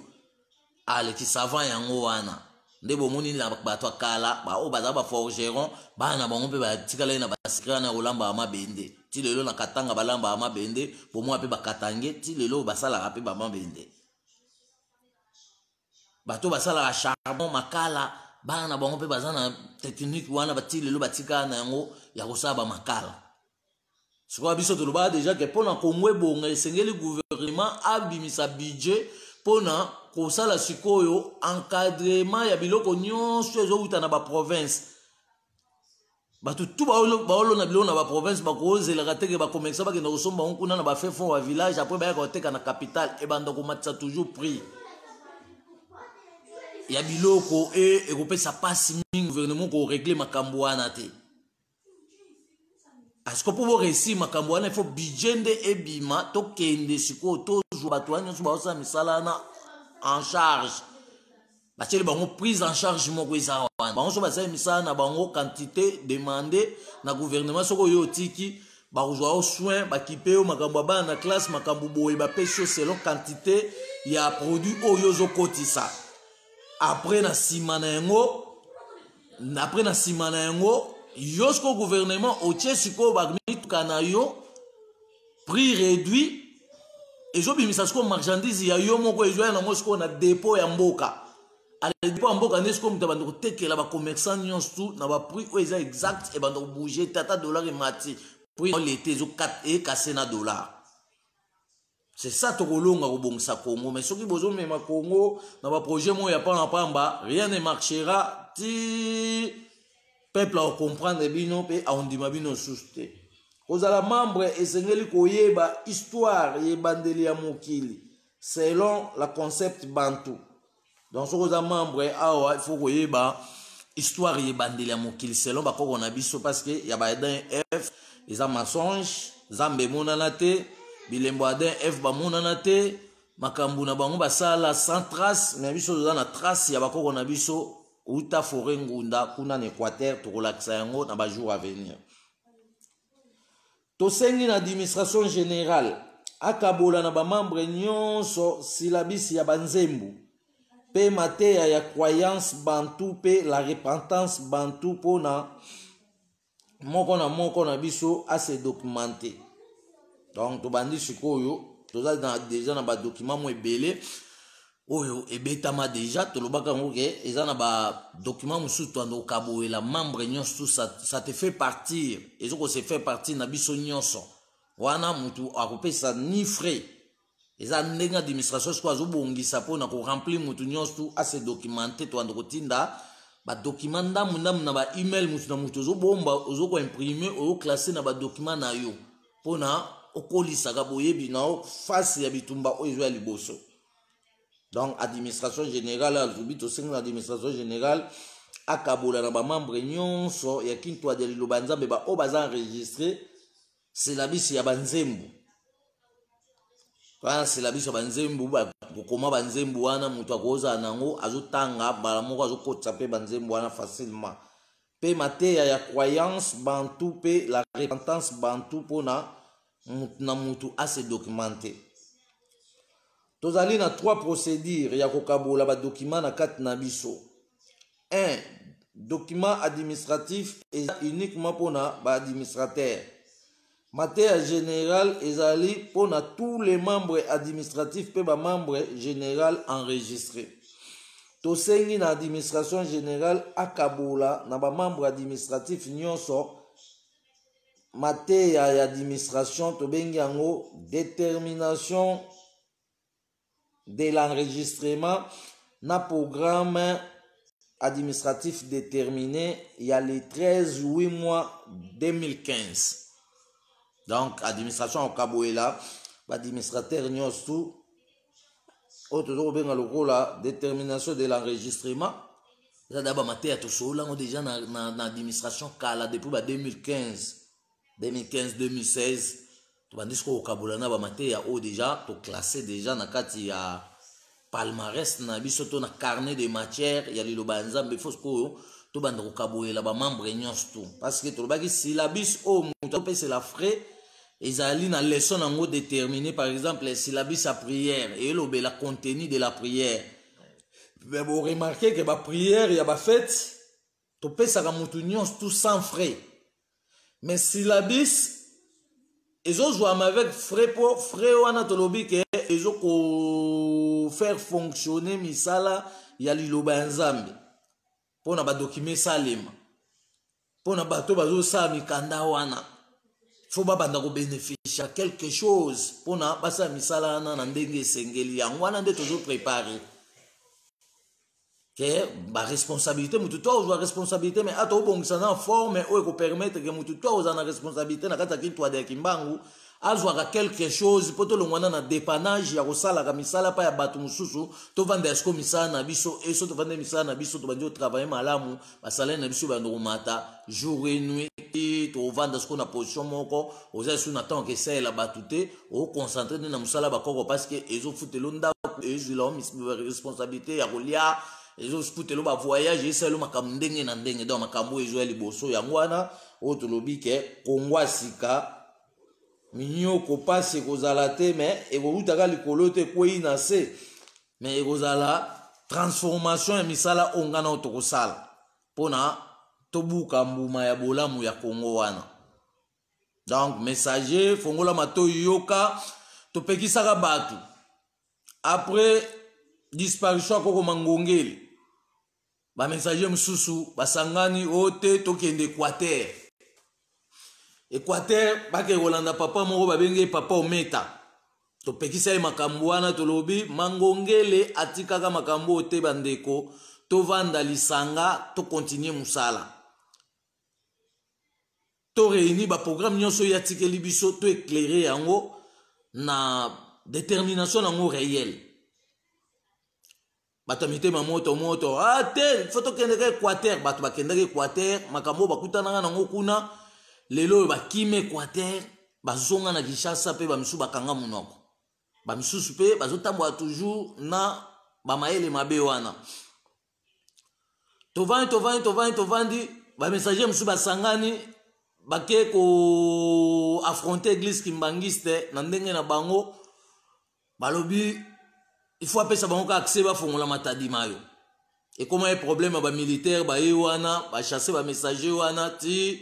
aleki savant. Yango wana nde bomoni na bato ya kala baoyo bazala baforgeron, bana na bango mpe batikalaki na basecret wana ya kolambaka mabende. Ti lelo na Katanga balambaka mabende, bomwa mpe bakatange ti lelo basalaka mpe bamabende. Bato basalaka charbon, makala, bana na bango mpe baza na technique wana, bati lelo batikala na yango ya kosala bamakala. Sikoyo biso tolobaka déjà ke mpo na Kongo ebonga, esengeli gouvernement abimisa budget mpona kosala sikoyo encadrement ya biloko nyonso ezowuta na baprovince. Bato tu baolona biloko na baprovince, bakozelaka teke bacommerçant bakenda kosomba bango kuna na bafin fond ya village, après bayaka koteka na capitale, ebanda komatisa toujours prix ya biloko e ekopesa mpasi mingi gouvernement korégler makambo wana te. Asiko mpo boréussir makambo wana, ifo budget nde ebima, tokende sikoyo tozwa bato wana nyonso baosala misala wana en charge, batieli bango prise en charge moko eza wana. Bango so basali misala na bango, quantité demandé na gouvernement, soki oyo otiki, bakozwa yo soin, bakipe yo makambo ya bana na classe, makambo boye, bapesi yo selon quantité ya produit oyo ozokotisa. Après na nsima na yango, après na nsima na yango, yo sikoyo gouvernement otie sikoyo bamituka na yo prix réduit, ezobimisa sikoyo marchandise ya yo moko, ezoya nango sikoyo na dépôt ya mboka. Ale dépôt ya mboka nde sikoyo moto abanda kotekela bacommerçant nyonso tu na baprix oyo eza exact, ebanda kobouge te. Ata dollar emati, prix lete ekase na dollar. C'est ça tokolonga kobongisa Congo. Mais soki bozomema Congo na baprojet moko ya pamba pamba, rien ne marchera ti peuple akocomprendre bino mpe aondima bino susu te. Kozala membre, esengeli koyeba histoire ya ebandeli ya mokili selon la concept bantu. Donc soki oza membre awa, il faut koyeba histoire ya ebandeli ya mokili selon bakoko na biso, parce que ya ba Adam Ève eza mensonge. Nzambe emonana te, bilembo Adam Ève bamonana te, makambo na bango basala sans trace. Mais biso toza na trace ya bakoko na biso uta forêt Ngunda kuna na Équateur, tokolakisa yango na bajour à venir. Tosengi na administration générale akabola na bamembre nyonso syllabus ya banzembu mpe mateya ya croyance bantu mpe la repentance bantu, mpona moko na moko na biso ase documenter. Donc tobandi sikoyo, toza na déjà na badocument mo ebele oyo ebetama déjà. Tolobaka yango ke eza na badocument mosusu toanda kokaboyela membre nyonso. Ça te fait partir, ezokose fait partir na biso nyonso wana. Motu akopesa ni frais. Eza ndenge administration sikoyo azobongisa mpona koremplir motu nyonso tu ase documente. Tobanda kotinda badocument ndambu ndambu na baemail, motu na motu ozobomba, ozokoimprime, ozoklasse na badocument na yo mpona okolisaka boyebi na yo face ya bitumba oyo ezwa ya liboso. Donc administration générale azubi, tosengi na administration générale akabola na bamembre nyonso ya Kintwadi ya Liloba ya Nzambe baoyo baza enregistre syllabus ya banzembo wana, syllabus ya banzembo, kokoma banzembo wana. Moto akozala nango, azotanga mbala moko, azokotisa mpe banzembo wana facilement. Mpe mateya ya croyance bantu mpe la repentance bantu, mpona na mutu ase documente. Tozali na trois procédures ya kokabola badocument na kati na biso. 1, document administratif eza uniquement mpona baadministrateur. Mateya général ezali mpona tous les membres administratifs mpe bamembre général enregistré. Tosengi na administration générale akabola na bamembre administratif nyonso mateya ya administration, tobengi yango détermination de l'enregistrement na programme administratif déterminé ya le 13 8 mois 2015. Donc administration okaboyela baadministrateur nyonso tu oyo toza kobenga lokola détermination de l'enregistrement. Eza da bamateya tosolola yango déjà na administration kala, depuis ba 2015, 2015, 2016. Tobandi sikoyo kokabola na bamateya oyo déjà toclasse déjà na kati ya palmarès na biso to na carnet de matière ya Liloba ya Nzambe. Fo sikoyo tobanda kokabolela bamembre nyonso tu, parce que tolobaki syllabus oyo moto apesela frais ezali na leçon nango déterminé. Par exemple, syllabus ya prière eyelobela contenu de la prière. Mais boremarquer ke baprière ya bafete topesaka motu nyonso tout sans frais, mais syllabus ezozwama avec frais, mpo frais wana tolobi ke ezokofaire fonctionner misala ya Liloba ya Nzambe, mpona badocument esalema, mpona bato bazosala mikanda wana, fo babanda kobénéficier quelque chose mpona basala misala wana na ndenge esengeli. Yango wana nde tozoprépare ke baresponsabilité, motu to ozwa responsabilité, mais ata obongisa na forme oyo ekopermettre ke motu to ozala na responsabilité na kati ya Kintwade ya Kimbangu azwaka quelque chose, mpo tolongwana na dépannage ya kosalaka misala mpa ya bato mosusu. Tovanda ya siko misala na biso. E so tovanda misala na biso, tobandi kotravaille malamu, basalaire na biso bando komata jour et nuit. Tovanda siko na position moko, oza esu na ntango kesalela bato te, oconcentre nde na mosala bakoko, parce que ezofutela ndako, ezwila responsabilité ya kolia, ezofutela bavoyage, esalelo makambo ndenge na ndenge. Donc makambo oyo ezwa liboso, yango wana oyo tolobi ke Kongo ya sika, minyoko, mpasi ekozala te, me ekowutaka likolo te, ekwei na se, me ekozala transformation ya misala oyo ngana oyo tokosala mpona tobuka mbuma ya bolamu ya Kongo wana. Donc messager, fongola matoi, yoka. Topekisaka bato après disparition akokoma ngongeli, bamessager mosusu basangani oyo te, tokende Équateur. Équateur, bakee kolanda papa moko babenge ye Papa Ometa. Topekisa ye makambo wana, tolobi Mangongele atikaka makambo oyo te. Bandeko, tovanda lisanga, tokontinue mosala, toréunir baprogramme nyonso oyo atikeli biso, toéclaire yango na détermination nango réelle. Bato ya mitema moto moto, ah te, fo tokendeka Équateur. Bato bakendaki Équateur, makambo oyo bakutanaka nango kuna, lelo oyo bakima Équateur, bazonga na Kinshasa. Mpe bamisusu bakanga monoko, bamisusu mpe bazotambola toujours na bamayele mabe wana. Tovandi, tovandi, tovandi, tovandi. Bamessager mosusu basangani, bake koaffronter église kimbangiste na ndenge na bango. Balobi il faut apesa bango ka accès bafongola Matadi Mayo. Ekóma ye problème ya bamilitaire, baye wana, bachasse bamessager wana. Ti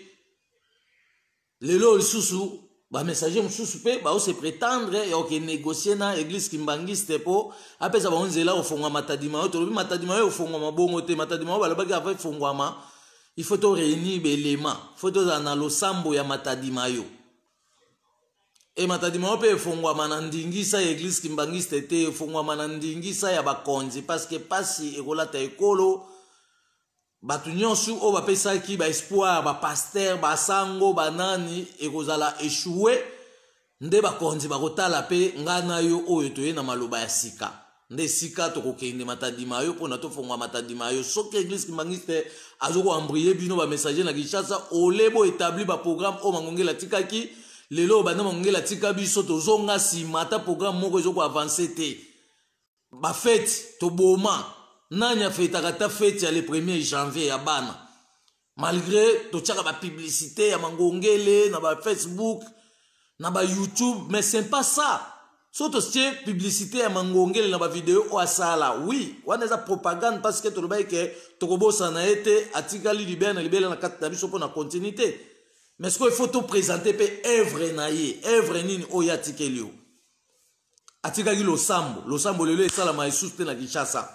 lelo lisusu bamessager mosusu mpe baose prétendre ya koke négocier na église kimbangiste mpo apesa bango nzela kofongwa Matadi Mayo. Tolobi Matadi Mayo efongwama bongo te. Matadi Mayo, balobaki avant efongwama, il faut toréunir belema, faut tozala na losambo ya Matadi Mayo. E Matadi Mayo mpe efongwama na ndingisa ya eglise kimbangiste te, efongwama na ndingisa ya bakonzi, parce que pasi ekolata ekolo. Bato nyonso oyo bapesaki ba espoir, ba pasteur, basango, banani, ekozala echoue. Nde bakonzi bakotala mpe ngai na yo oyo toye na maloba ya sika, nde esika tokokende Matadi Mayo mpona tofongwa Matadi Mayo. Soki eglise kimbangiste azokoembrie bino bamessager na Kinshasa, ole bo établi baprogramme oyo Mangongela atikaki. Lelo banda Mangongela atika biso, tozonga nsima, ata programme moko ezokoavance te. Bafete toboma, nani afetaka ata fete ya le 1er janvier ya bana, malgré totiaka bapublicité ya Mangongele na bafacebook, na bayoutube, mais c'est pas ça. So totie publicité ya Mangongele na bavideo oyo asala, oui, wana eza propagande, parce que tolobaki ke tokobosana ye te, atikali libela na libela na kati na biso mpo na continuité. Mais sikoyo il faut toprésente mpe œuvre na ye. Œuvre nini oyo atikeli yo? Atikaki losambo. Losambo lelo esalama lisusu te na Kinshasa.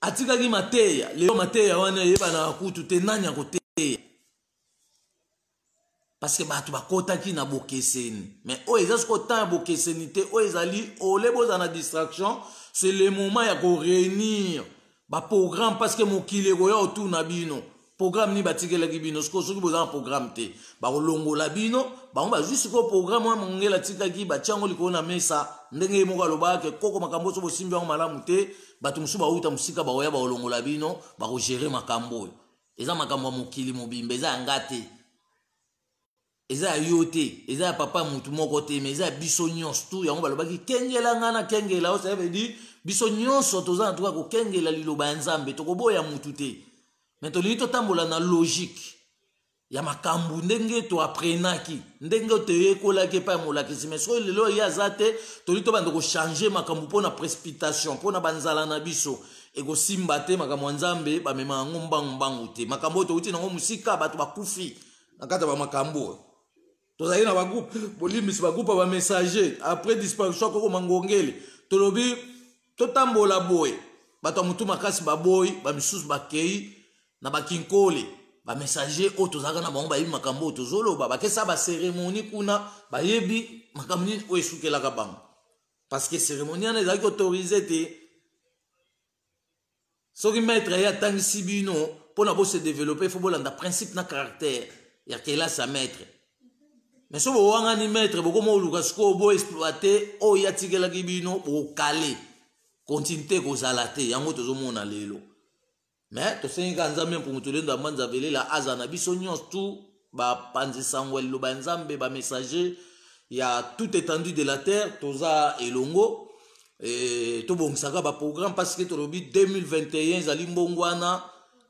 Atikaki mateya. Lelo mateya wana eyebanaka kutu te nani akoteya, parce que bato bakotaki na bokeseni. Mais oyo eza sikoyo temps ya bokeseni te. Oyo ezali ole bozala na distraction, c'est le moment ya koréunir baprogramme, parce que mokili ekoya otuna bino programme nini batikelaki bino. Sikoyo soki boza na programme te, bakolongola bino. Bango bazwi sikoyo programme wana Mongela atikaki, batia yango likolo na mesa. Ndenge ye moko alobaka ke koko makambo so bosimbi yango malamu te, bato mosusu bauta mosika bakoya, bakolongola bino, bakogere makambo oyo. Eza makambo ya mokili mobimba, eza ya nga te, eza ya yo te, eza ya papa mutu moko te, mais eza ya biso nyonso tu. Yango balobaki kengela nga na kengela oyo, ça veut dire biso nyonso toza na tuka kokengela liloba ya Nzambe. Tokoboya mutu te, mais tolingi totambola na logique ya makambo ndenge toaprenaki, ndenge toyekolaki epai ya molakisi. Mais soki lelo ye aza te, tolingi tobanda kochange makambo mpo na précipitation, mpo na banzala na biso, ekosimba te. Makambo ya Nzambe bamema yango mbangu mbangu te. Makambo oyo touti nango mosika, bato bakufi na kati ya bamakambo oyo. Tozali na bagroupe, bolimbisi, bagroupe ya bamessager. Après disparition akoko Mangongele, tolobi totambola boye, bato ya motu makasi baboyi, bamisusu bakei na bakinkole. Bamessager oyo tozalaka na bango bayebi makambo oyo tozoloba, bakesa bacérémonie kuna, bayebi makambo nini oyo esukelaka bango, parce que cérémonie wana ezalaki autorisé te. Soki maître ye atangisi bino mpona bose développer, faut bolanda principe na caractère ya kelasi ya maître. Mais so bowangani maître, bokoma oluka sikoyo boexploite oyo atikelaki bino, bokale continuité kozala te. Yango tozomona lelo. Mais tosengi kaka Nzambe mpungu tolendo ya mbanza velela aza na biso nyonso tu, bapanzi sango ya liloba ya Nzambe, bamessager ya toute étendue de la terre. Toza elongo e, tobongisaka baprogramme, parce que tolobi 2021 ezali mbongo wana.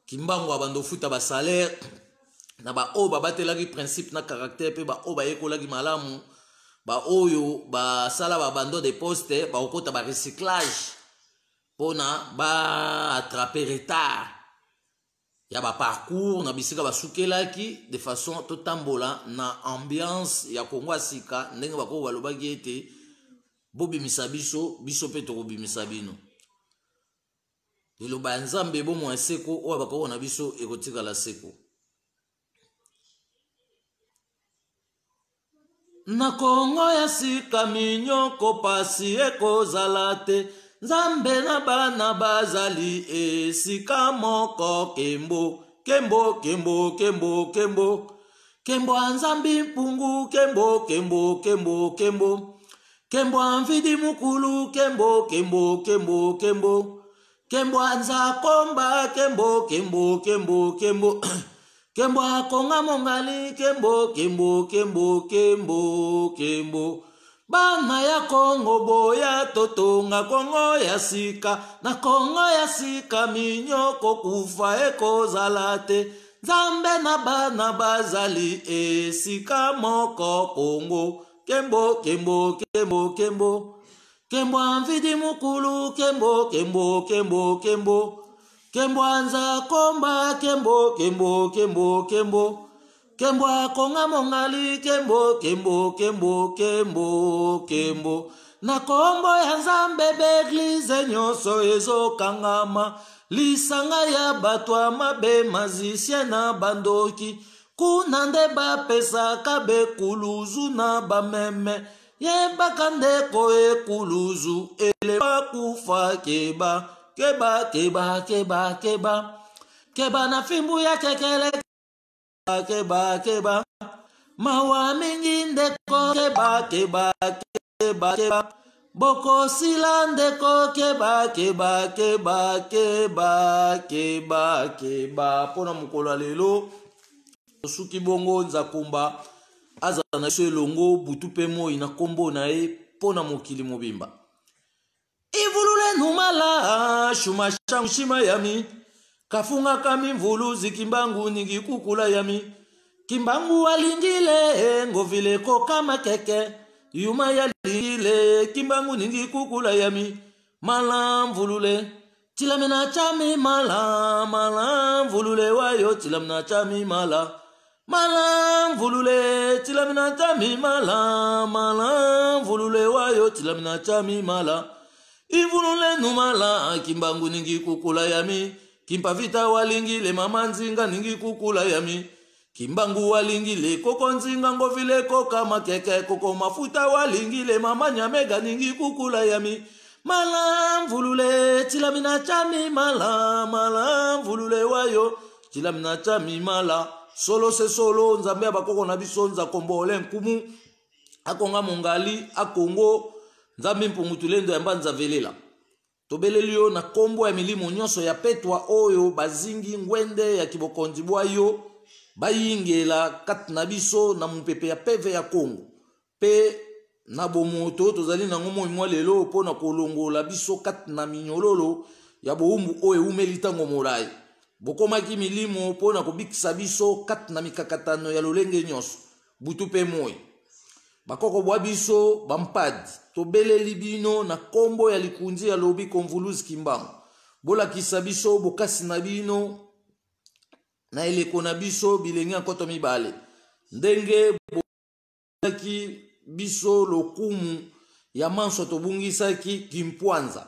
Kimbango abanda ofuta basalaire na baoyo babatelaki principe na caractère, mpe baoyo bayekolaki malamu. Baoyo basala baabandon de poste bakokota barecyclage mpona baattrape retard ya baparcours na bisika basukelaki, de façon totambola na ambiance ya Kongo ya sika, ndenge bakoko balobaki ete bobimisa biso, biso mpe tokobimisa bino. Liloba ya Nzambe, bomoi ya seko oyo bakoko na biso ekotikala seko. Na Kongo ya sika, minyoko pasi ekozala te. Nzambe na bana bazali esika moko. Kembo, kembo, kembo, kembo, kembo, kembo ya Nzambi mpungu, kembo, kembo, kembo, kembo, kembo ya Mvidi Mukulu, kembo, kembo, kembo, kembo, kembo ya Nzakomba, kembo, kembo, kembo, kembo, kembo akonga mongali, kembo, kembo, kembo, kembo, kembo. Bana ya Kongo, boya totonga Kongo ya sika. Na Kongo ya sika, minyoko kufa ekozala te. Nzambe na bana bazali esika moko. Kongo, kembo, kembo, kembo, kembo, kembo ya Mvidi Mukulu, kembo, kembo, kembo, kembo, kembo ya Nzakomba, kembo, kembo, kembo, kembo, kembo akonga mongali, kembo, kembo, kembo, kembo, kembo. Na kombo ya Nzambe, baeglize nyonso ezokangama. Lisanga ya bato ya mabe, magicien na bandoki. Kuna nde bapesaka bekuluzu na bameme. Yebaka ndeko ekuluzu eleba kufa keba keba keba keba keba keba na fimbu ya kekele keba keba mawa mingi ndeko keba keba keba keba bokosila ndeko keba keba keba keba keba keba mpo na mokolo ya lelo tosuki bongo nzakomba azala na biso elongo butu mpe moi na nkombo na ye mpo na mokili mobimba Ivulule numala shuma shangu shima yami kafunga kami mvuluzi kimbangu ningi kukula yami kimbangu alingile ngovile kokama keke yuma yalingile kimbangu ningi kukula yami mala mvulule tilamina chami mala mala mvulule wayo tilamina chami mala mala mvulule tilamina chami mala mala mvulule wayo tilamina chami mala ivulule numala kimbangu ningi kukula yami kimpavita walingile mama nzinga ningi kukula yami kimbangu walingile koko nzinga ngovile koka makeke koko mafuta walingile mama nyamega ningi kukula yami mala mvulule tilamina chami mala mala mvulule wayo tilamina chami mala solo se solo nzambe ya bakoko na biso nzakombole nkumu akonga mongali akongo nzambe mpungu tulendo ya mbanza velela Tobeleli yo na kombo ya milimo nyonso ya petwa oyo bazingi ngwende ya kibokonzi bwa yo, bayingela kati na biso na mopepe ya peve ya Kongo pe na bomoto tozali nango moi mwa lelo mpo na kolongola biso kati na minyololo ya bowumbu oyo ewumeli ntango molai. Bokomaki milimo mpo na kobikisa biso kati na mikakatano ya lolenge nyonso, butu mpe moi. Bakoko bwa biso bampadi, tobeleli bino na kombo ya likunzi ya lobi Konvuluzi Kimbangu. Bolakisa biso bokasi na bino na eleko na biso bilenge ya nkoto mibale, ndenge bopesaki biso lokumu ya manso tobungisaki kimpwanza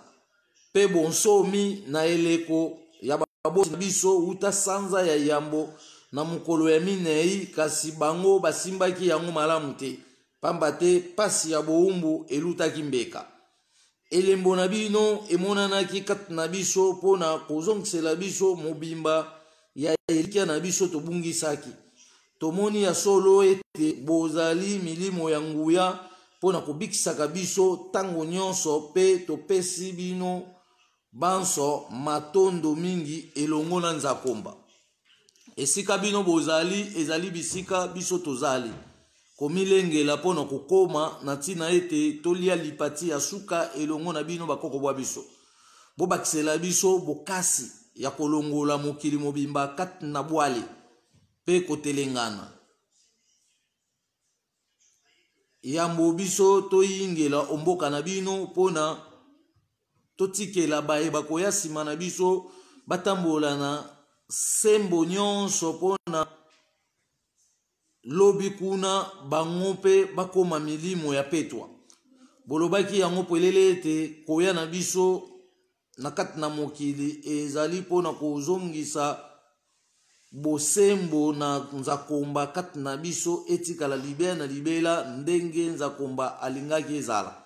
mpe bonsomi na eleko ya baboti na biso uta sanza ya yambo na mokolo ya minei, kasi bango basimbaki yango malamu te, pamba te pasi ya bowumbu elutaki mbeka. Elembo na bino emonanaki kati na biso mpo na kozongisela biso mobimba ya elikya na biso tobungisaki. Tomoni ya solo ete bozali milimo ya nguya mpo na kobikisaka biso ntango nyonso, mpe topesi bino banso matondo mingi elongo na Nzakomba. Esika bino bozali ezali bisika biso tozali komilengela mpo na kokoma na ntina ete tolia lipati ya suka elongo na bino bakoko bwa biso. Bobakisela biso bokasi ya kolongola mokili mobimba kati na bwale mpe kotelengana. Yambo biso toyingela omboka na bino mpo na totikela baye bakoya nsima na biso batambola na sembo nyonso mpo na lobi kuna bango mpe bakoma milimo ya petwa. Bolobaki yango polele ete koya na biso na kati na mokili ezali mpo na kozongisa bosembo na Nzakomba kati na biso etikala libela na libela ndenge Nzakomba alingaki ezala.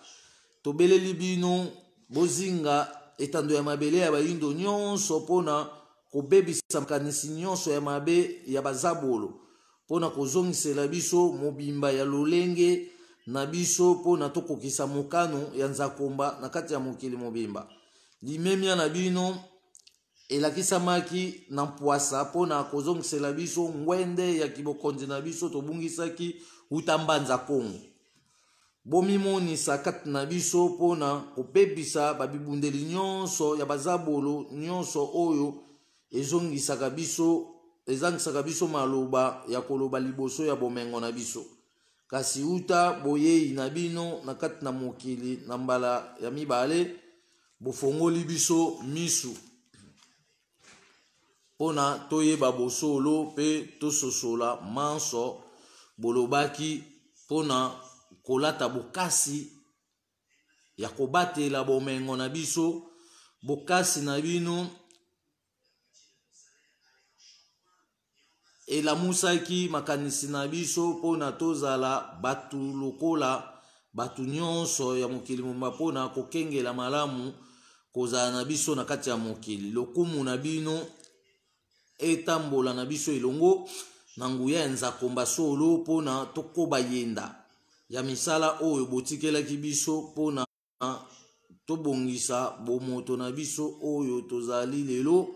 Tobeleli bino bozinga etando ya mabele ya bayindo nyonso mpo na kobebisa makanisi nyonso ya mabe ya bazabolo mpo na kozongisela biso mobimba ya lolenge na biso mpo na tokokisa mokano ya Nzakomba na kati ya mokili mobimba. Limemia na bino elakisamaki na mpwasa mpo na kozongisela biso ngwende ya kibokonzi na biso tobungisaki uta Mbanza Kongo. Bomimonisa kati na biso mpo na kobebisa babibundeli nyonso ya bazabolo nyonso oyo ezongisaka biso ezangisaka biso maloba ya koloba liboso ya bomengo na biso. Kasi uta boyei na bino na kati na mokili na mbala ya mibale, bofongoli biso misu mpo na toyeba bosolo mpe tososola manso bolobaki mpo na kolata bokasi ya kobatela bomengo na biso. Bokasi na bino. Elamusaki makanisi na biso mpo na tozala bato lokola bato nyonso ya mokili mobimba mpo na kokengela malamu kozala na biso na kati ya mokili. Lokumu na bino etambola na biso elongo na nguya ya Nzakomba solo mpo na tokoba yenda ya misala oyo botikelaki biso mpo na tobongisa bomoto na biso oyo tozali lelo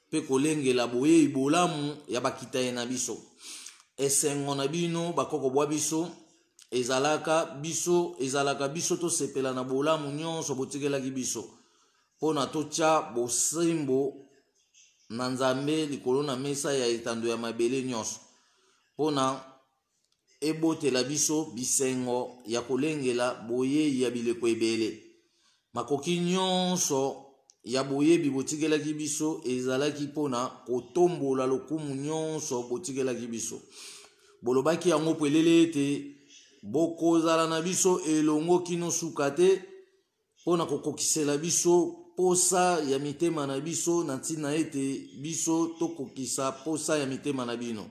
mpe kolengela boyei bolamu ya bakitaye na biso. Esengo na bino bakoko bwa biso ezalaka biso ezalaka biso tosepela na bolamu nyonso botikelaki biso mpo na totya bosembo na Nzambe likolo na mesa ya etando ya mabele nyonso mpo na ebotela biso bisengo ya kolengela boyei ya bileko ebele. Makoki nyonso ya boyebi botikelaki biso ezalaki mpo na kotombola lokumu nyonso botikelaki biso. Bolobaki yango pwelele ete bokozala na biso elongo kino suka te mpo na kokokisela biso posa ya mitema na biso na ntina ete biso tokokisa posa ya mitema na bino.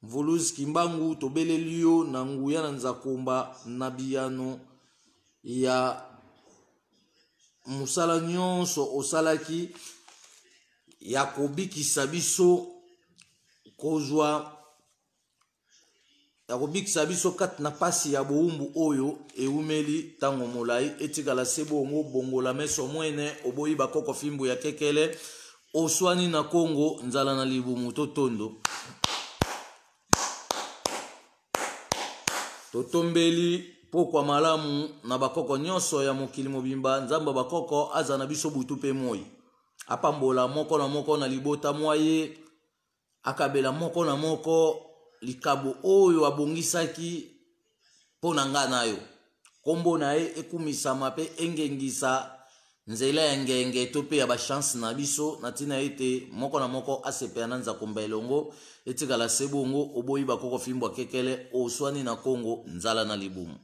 Mvuluzi Kimbangu, tobeleli yo na nguya na Nzakomba na biyano ya mosala nyonso osalaki ya kobikisa biso kozwa ya kobikisa biso kati na pasi ya bowumbu oyo ewumeli ntango molai. Etikala se bongo. Bongola meso mwene, oboyi bakoko fimbu ya kekele, oswani na Kongo nzala na libumu. Totondo totombeli pokwa malamu na bakoko nyonso ya mokili mobimba. Nzambe bakoko aza na biso butu mpe moi, apambola moko na moko na libota mwa ye, akabela moko na moko likabo oyo abongisaki mpo na nga na yo. Nkombo na ye ekumisama mpe engengisa nzela ya ngenge to mpe ya bachance na biso na ntina ete moko na moko asepela na Nzakomba elongo. Etikala se bongo. Oboyi bakoko fimbwa kekele, oswani na Kongo nzala na libumu.